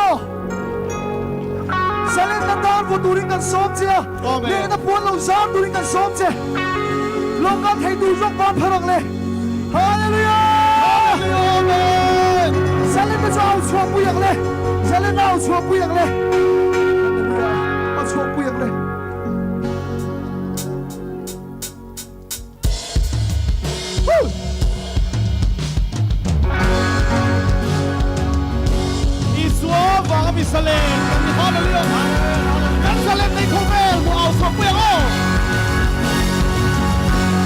Salen na dar vo turin kan som che a. Amen. Le na puan lo zar turin kan som che. Lo kan thei tu zok pa pharang le. Hallelujah. Amen. Salen na chu au chhuak pui ang le. Salen na au chhuak pui ang le. Hallelujah. Au chhuak pui ang le. Woo! Isua vanga mi salen kan ni hallelujah. Kan salen nei khawvel mu au chhuak pui ang o.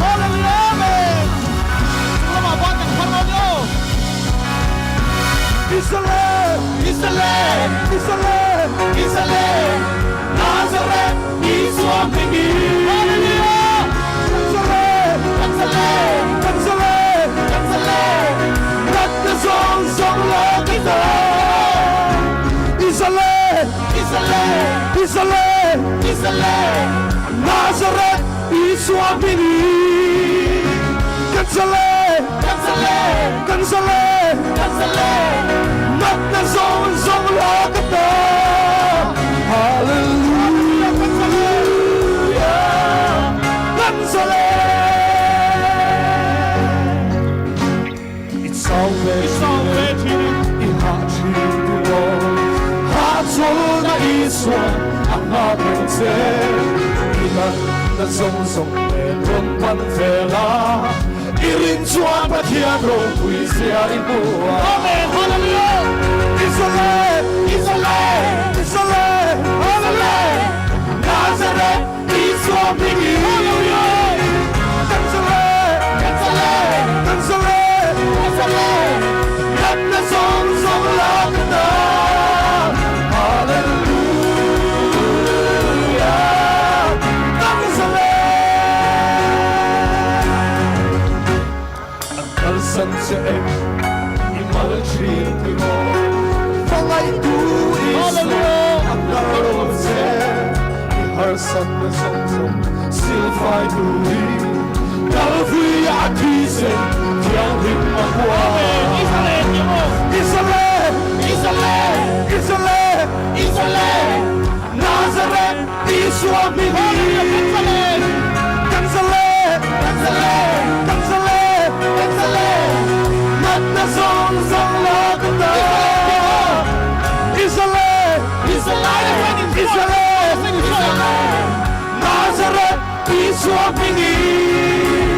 Hallelujah. Amen. Lama ban kan phar ro ni o. Israel! Israel, Israel! Israel, Nazareth, Isua mingi. Hallelujah. Israel! Israel, Israel! Israel, Natna zo Israel Israel Nazareth Isua hmingin Kan zalen Kan zalen Kan zalen Kan zalen Natna zawng zawng lak ata Hallelujah Kan zalen I chau ve thin in i hah thin tiraw Hahchawlna Isua a nghak reng che I natna zawng zawng nen rawn pan ve la I rin chuan Pathian ropui zia i hmu a Amen Hallelujah Israel Israel Israel Hallelujah Nazareth Isua hmingin Hallelujah Kan zalen Kan zalen Kan zalen Kan zalen Natna zawng zawng lak ata Hallelujah Kan zalen An kalsan che em i mal thin tiraw Hmangaihtu Isua a kal lo che i harsatna zawng zawng silfai turin Kalvui a thisen thianghlim a hua Israel Israel Israel Israel Nazareth Isua hmingin Kan zalen Kan zalen Kan zalen Kan zalen Natna zawng zawng lak ata Israel Israel Israel Israel Nazareth Isua hmingin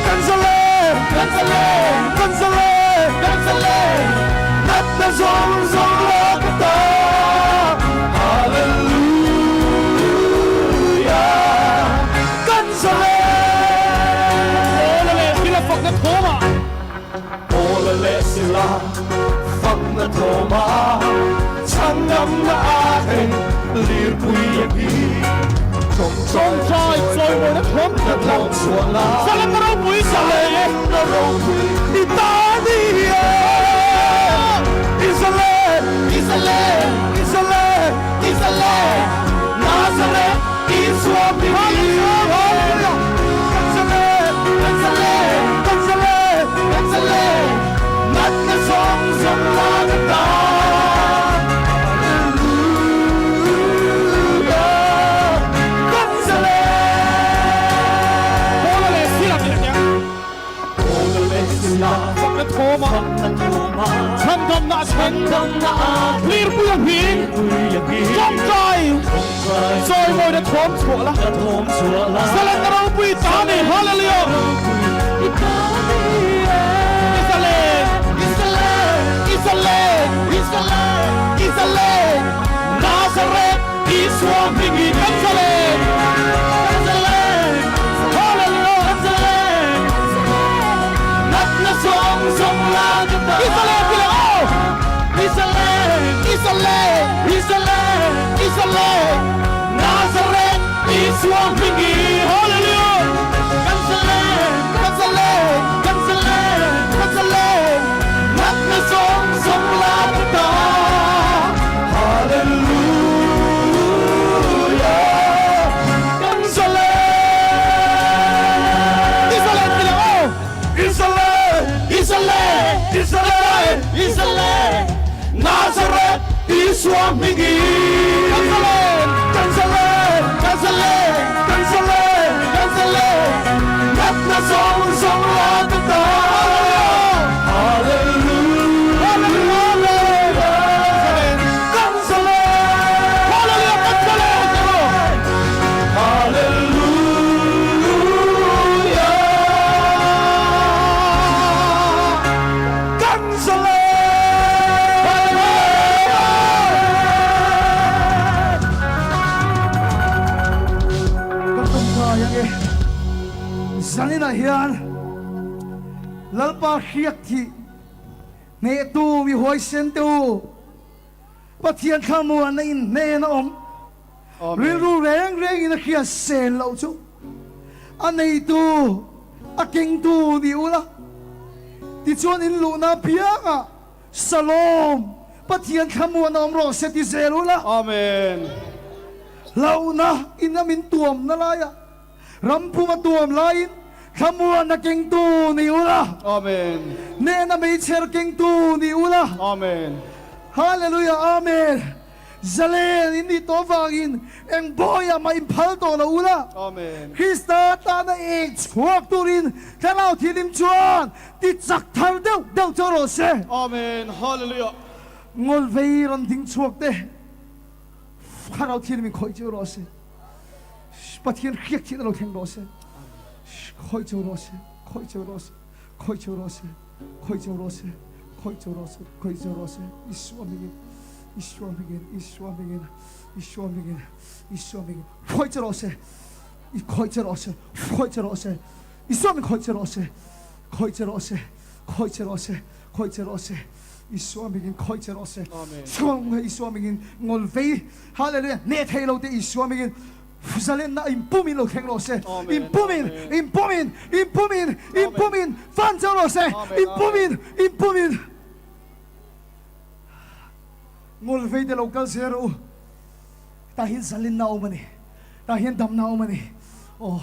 Kan zalen Kan zalen Kan zalen Kan zalen Natna zawng zawng lak ata Hallelujah Kan zalen Paula leh Sila fakna thawmah. Paula leh Sila fakna thawmah chhangamna a thleng lirpui a hi. Tawngtai chawimawina thawm na thawm chhuah la. Zalenna ropui Zalenna ropui i ta ni e. I zalen, i zalen, i zalen, i zalen Nazareth Isua hmingin. Hallelujah! Kan zalen, kan zalen, kan zalen, kan zalen Natna zawng zawng lak ata. Hallelujah! Kan zalen. Paula leh Sila tih a nia. Paula leh Sila Fakna thawmah. Fakna thawmah. Chhandamna a thleng. Chhandamna a thleng. Lirpui a nghing. Lirpui a nghing. Tawngtai. Tawngtai. Chawimawina thawm chhuah la. Na thawm chhuah la. Zalenna ropui ta ni. Hallelujah. Ropui i ta ni e. I zalen. I zalen. I zalen. I zalen. I zalen. Nazareth Isua hmingin. Kan zalen. Kan zalen. Hallelujah. Kan zalen. Natna zawng zawng lak ata. I zalen ti leh aw. I zalen. I zalen. I zalen. I zalen. Nazareth Isua hmingin. Hallelujah. Kan zalen. Kan zalen. Kan zalen. Kan zalen. Natna zawng zawng lak ata. Hallelujah. Kan zalen. I zalen ti leh aw. I zalen. I zalen. I zalen. I zalen. Nazareth Isua hmingin. Kan zalen. Kan zalen. Kan zalen. Kan zalen. Kan zalen. Natna zawng zawng lak ata. Hallelujah. Kan zalen. Hallelujah. Kan zalen. Hallelujah. Kan zalen. Kan tawngtai ang e. Zaninah hian Lalpa hriak thih hnehtu mi huaisen te u, Pathian thlamuanna in hnen a awm. Rilru reng rengin a hriat sen loh chu a neitu, a kengtu ni ula. Tichuan in luhna apiangah Shalom, Pathian thlamuan a awm rawh se ti zel ula. Amen. Hlauhna in a min tuamna laiah, ram pum a tuam laiin thlamuanna kengtu ni ula. Amen. Hnehna meichher kengtu ni ula. Amen. Hallelujah Amen. Zalen in nih tawh vangin eng bawiah mah in phal tawh lo ula. Amen. Krista tana eng chhuak turin Thlarau Thianghlim chuan ti chak thar deuh deuh chauh rawh se. Amen. Hallelujah. Ngawl vei rawn ding chhuak te Thlarau Thianghlim in khawih cheu rawh se. Pathian hriak thihna lo thleng rawh se. Khawih cheu rawh se. Khawih cheu rawh se. Khawih cheu rawh se. Khawih cheu rawh se. Khawih cheu rawh se. Khawih cheu rawh se. Isua hmingin. Isua hmingin. Isua hmingin. Isua hmingin. Isua hmingin. Khawih che rawh se. I khawih che rawh se. Khawih che rawh se. Isua hming khawih che rawh se. Khawih che rawh se. Khawih che rawh se. Khawih che rawh se. Isua hmingin khawih che rawh se. Chhuang Isua hmingin ngawl vei. Hallelujah. Hneh thei lo te Isua hmingin zalenna inpumin lo thleng rawh se. Inpumin, inpumin, inpumin, inpumin fan cheu rawh se. Inpumin, inpumin. Ngawl vei te lo kal zel rawh u. Tah hian zalenna a awm a ni. Tah hian damna a awm a ni. Aw,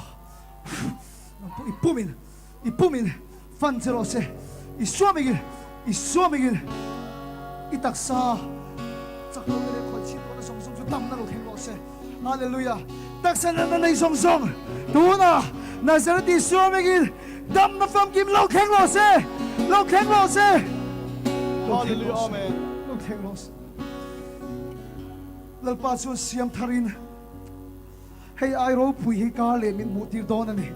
nang pawh inpumin. I pumin fan che rawh se, i suamingin, i suamingin i taksa chak lohna leh khawih chhiat tawhna zawng zawng chu damna lo thleng rawh se. Hallelujah! Taksa natna nei zawng zawng tunah Nazareth i suamingin damna famkim lo thleng rawh se, lo thleng rawh se, lo thleng rawh se, lo thleng rawh se. Lalpa chuan siam tharin. Hei ai ropui hi kar leh min hmuh tir dawn a ni.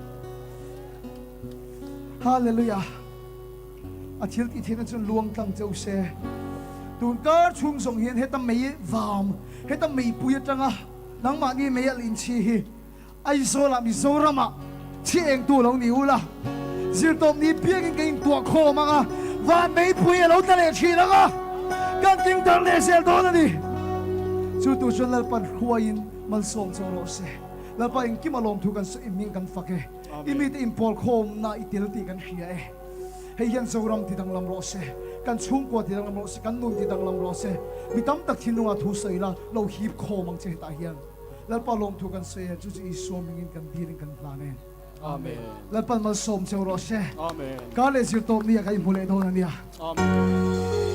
Hallelujah! A thil tih theihna chuan luang tlang che u se. Tun kar chhung zawng hian heta mei vam, heta meipui atanga nangmahni mei alh inchhi hi Aizawlah Mizoramah chhi engtu lo ni ula, zirtawpni piangin ka intuah khawm ang a, van meipui a lo tla leh thin ang a, kan kingdar leh zel dawn a ni. Chu tur chuan Lalpan hruaiin Malsawm chaw rawh se. Lalpa engkim a lawmthu kan sawi hming kan fak e. I mite inpawl khawmna i tel tih kan hria e. Hei hian Zoram ti danglam rawh se, kan chhungkua ti danglam rawh se, kan nun ti danglam rawh se. Mi tam tak thinlungah thu sawi la, lo hip khawm ang che hetah hian. Lalpa lawmthu kan sawi e, chu chu Isua hmingin kan dilin kan hlan e. Amen. Lalpan malsawm cheu rawh se. Amen. Kar leh zirtawp ni ah ka inhmu leh dawn a nia. Amen.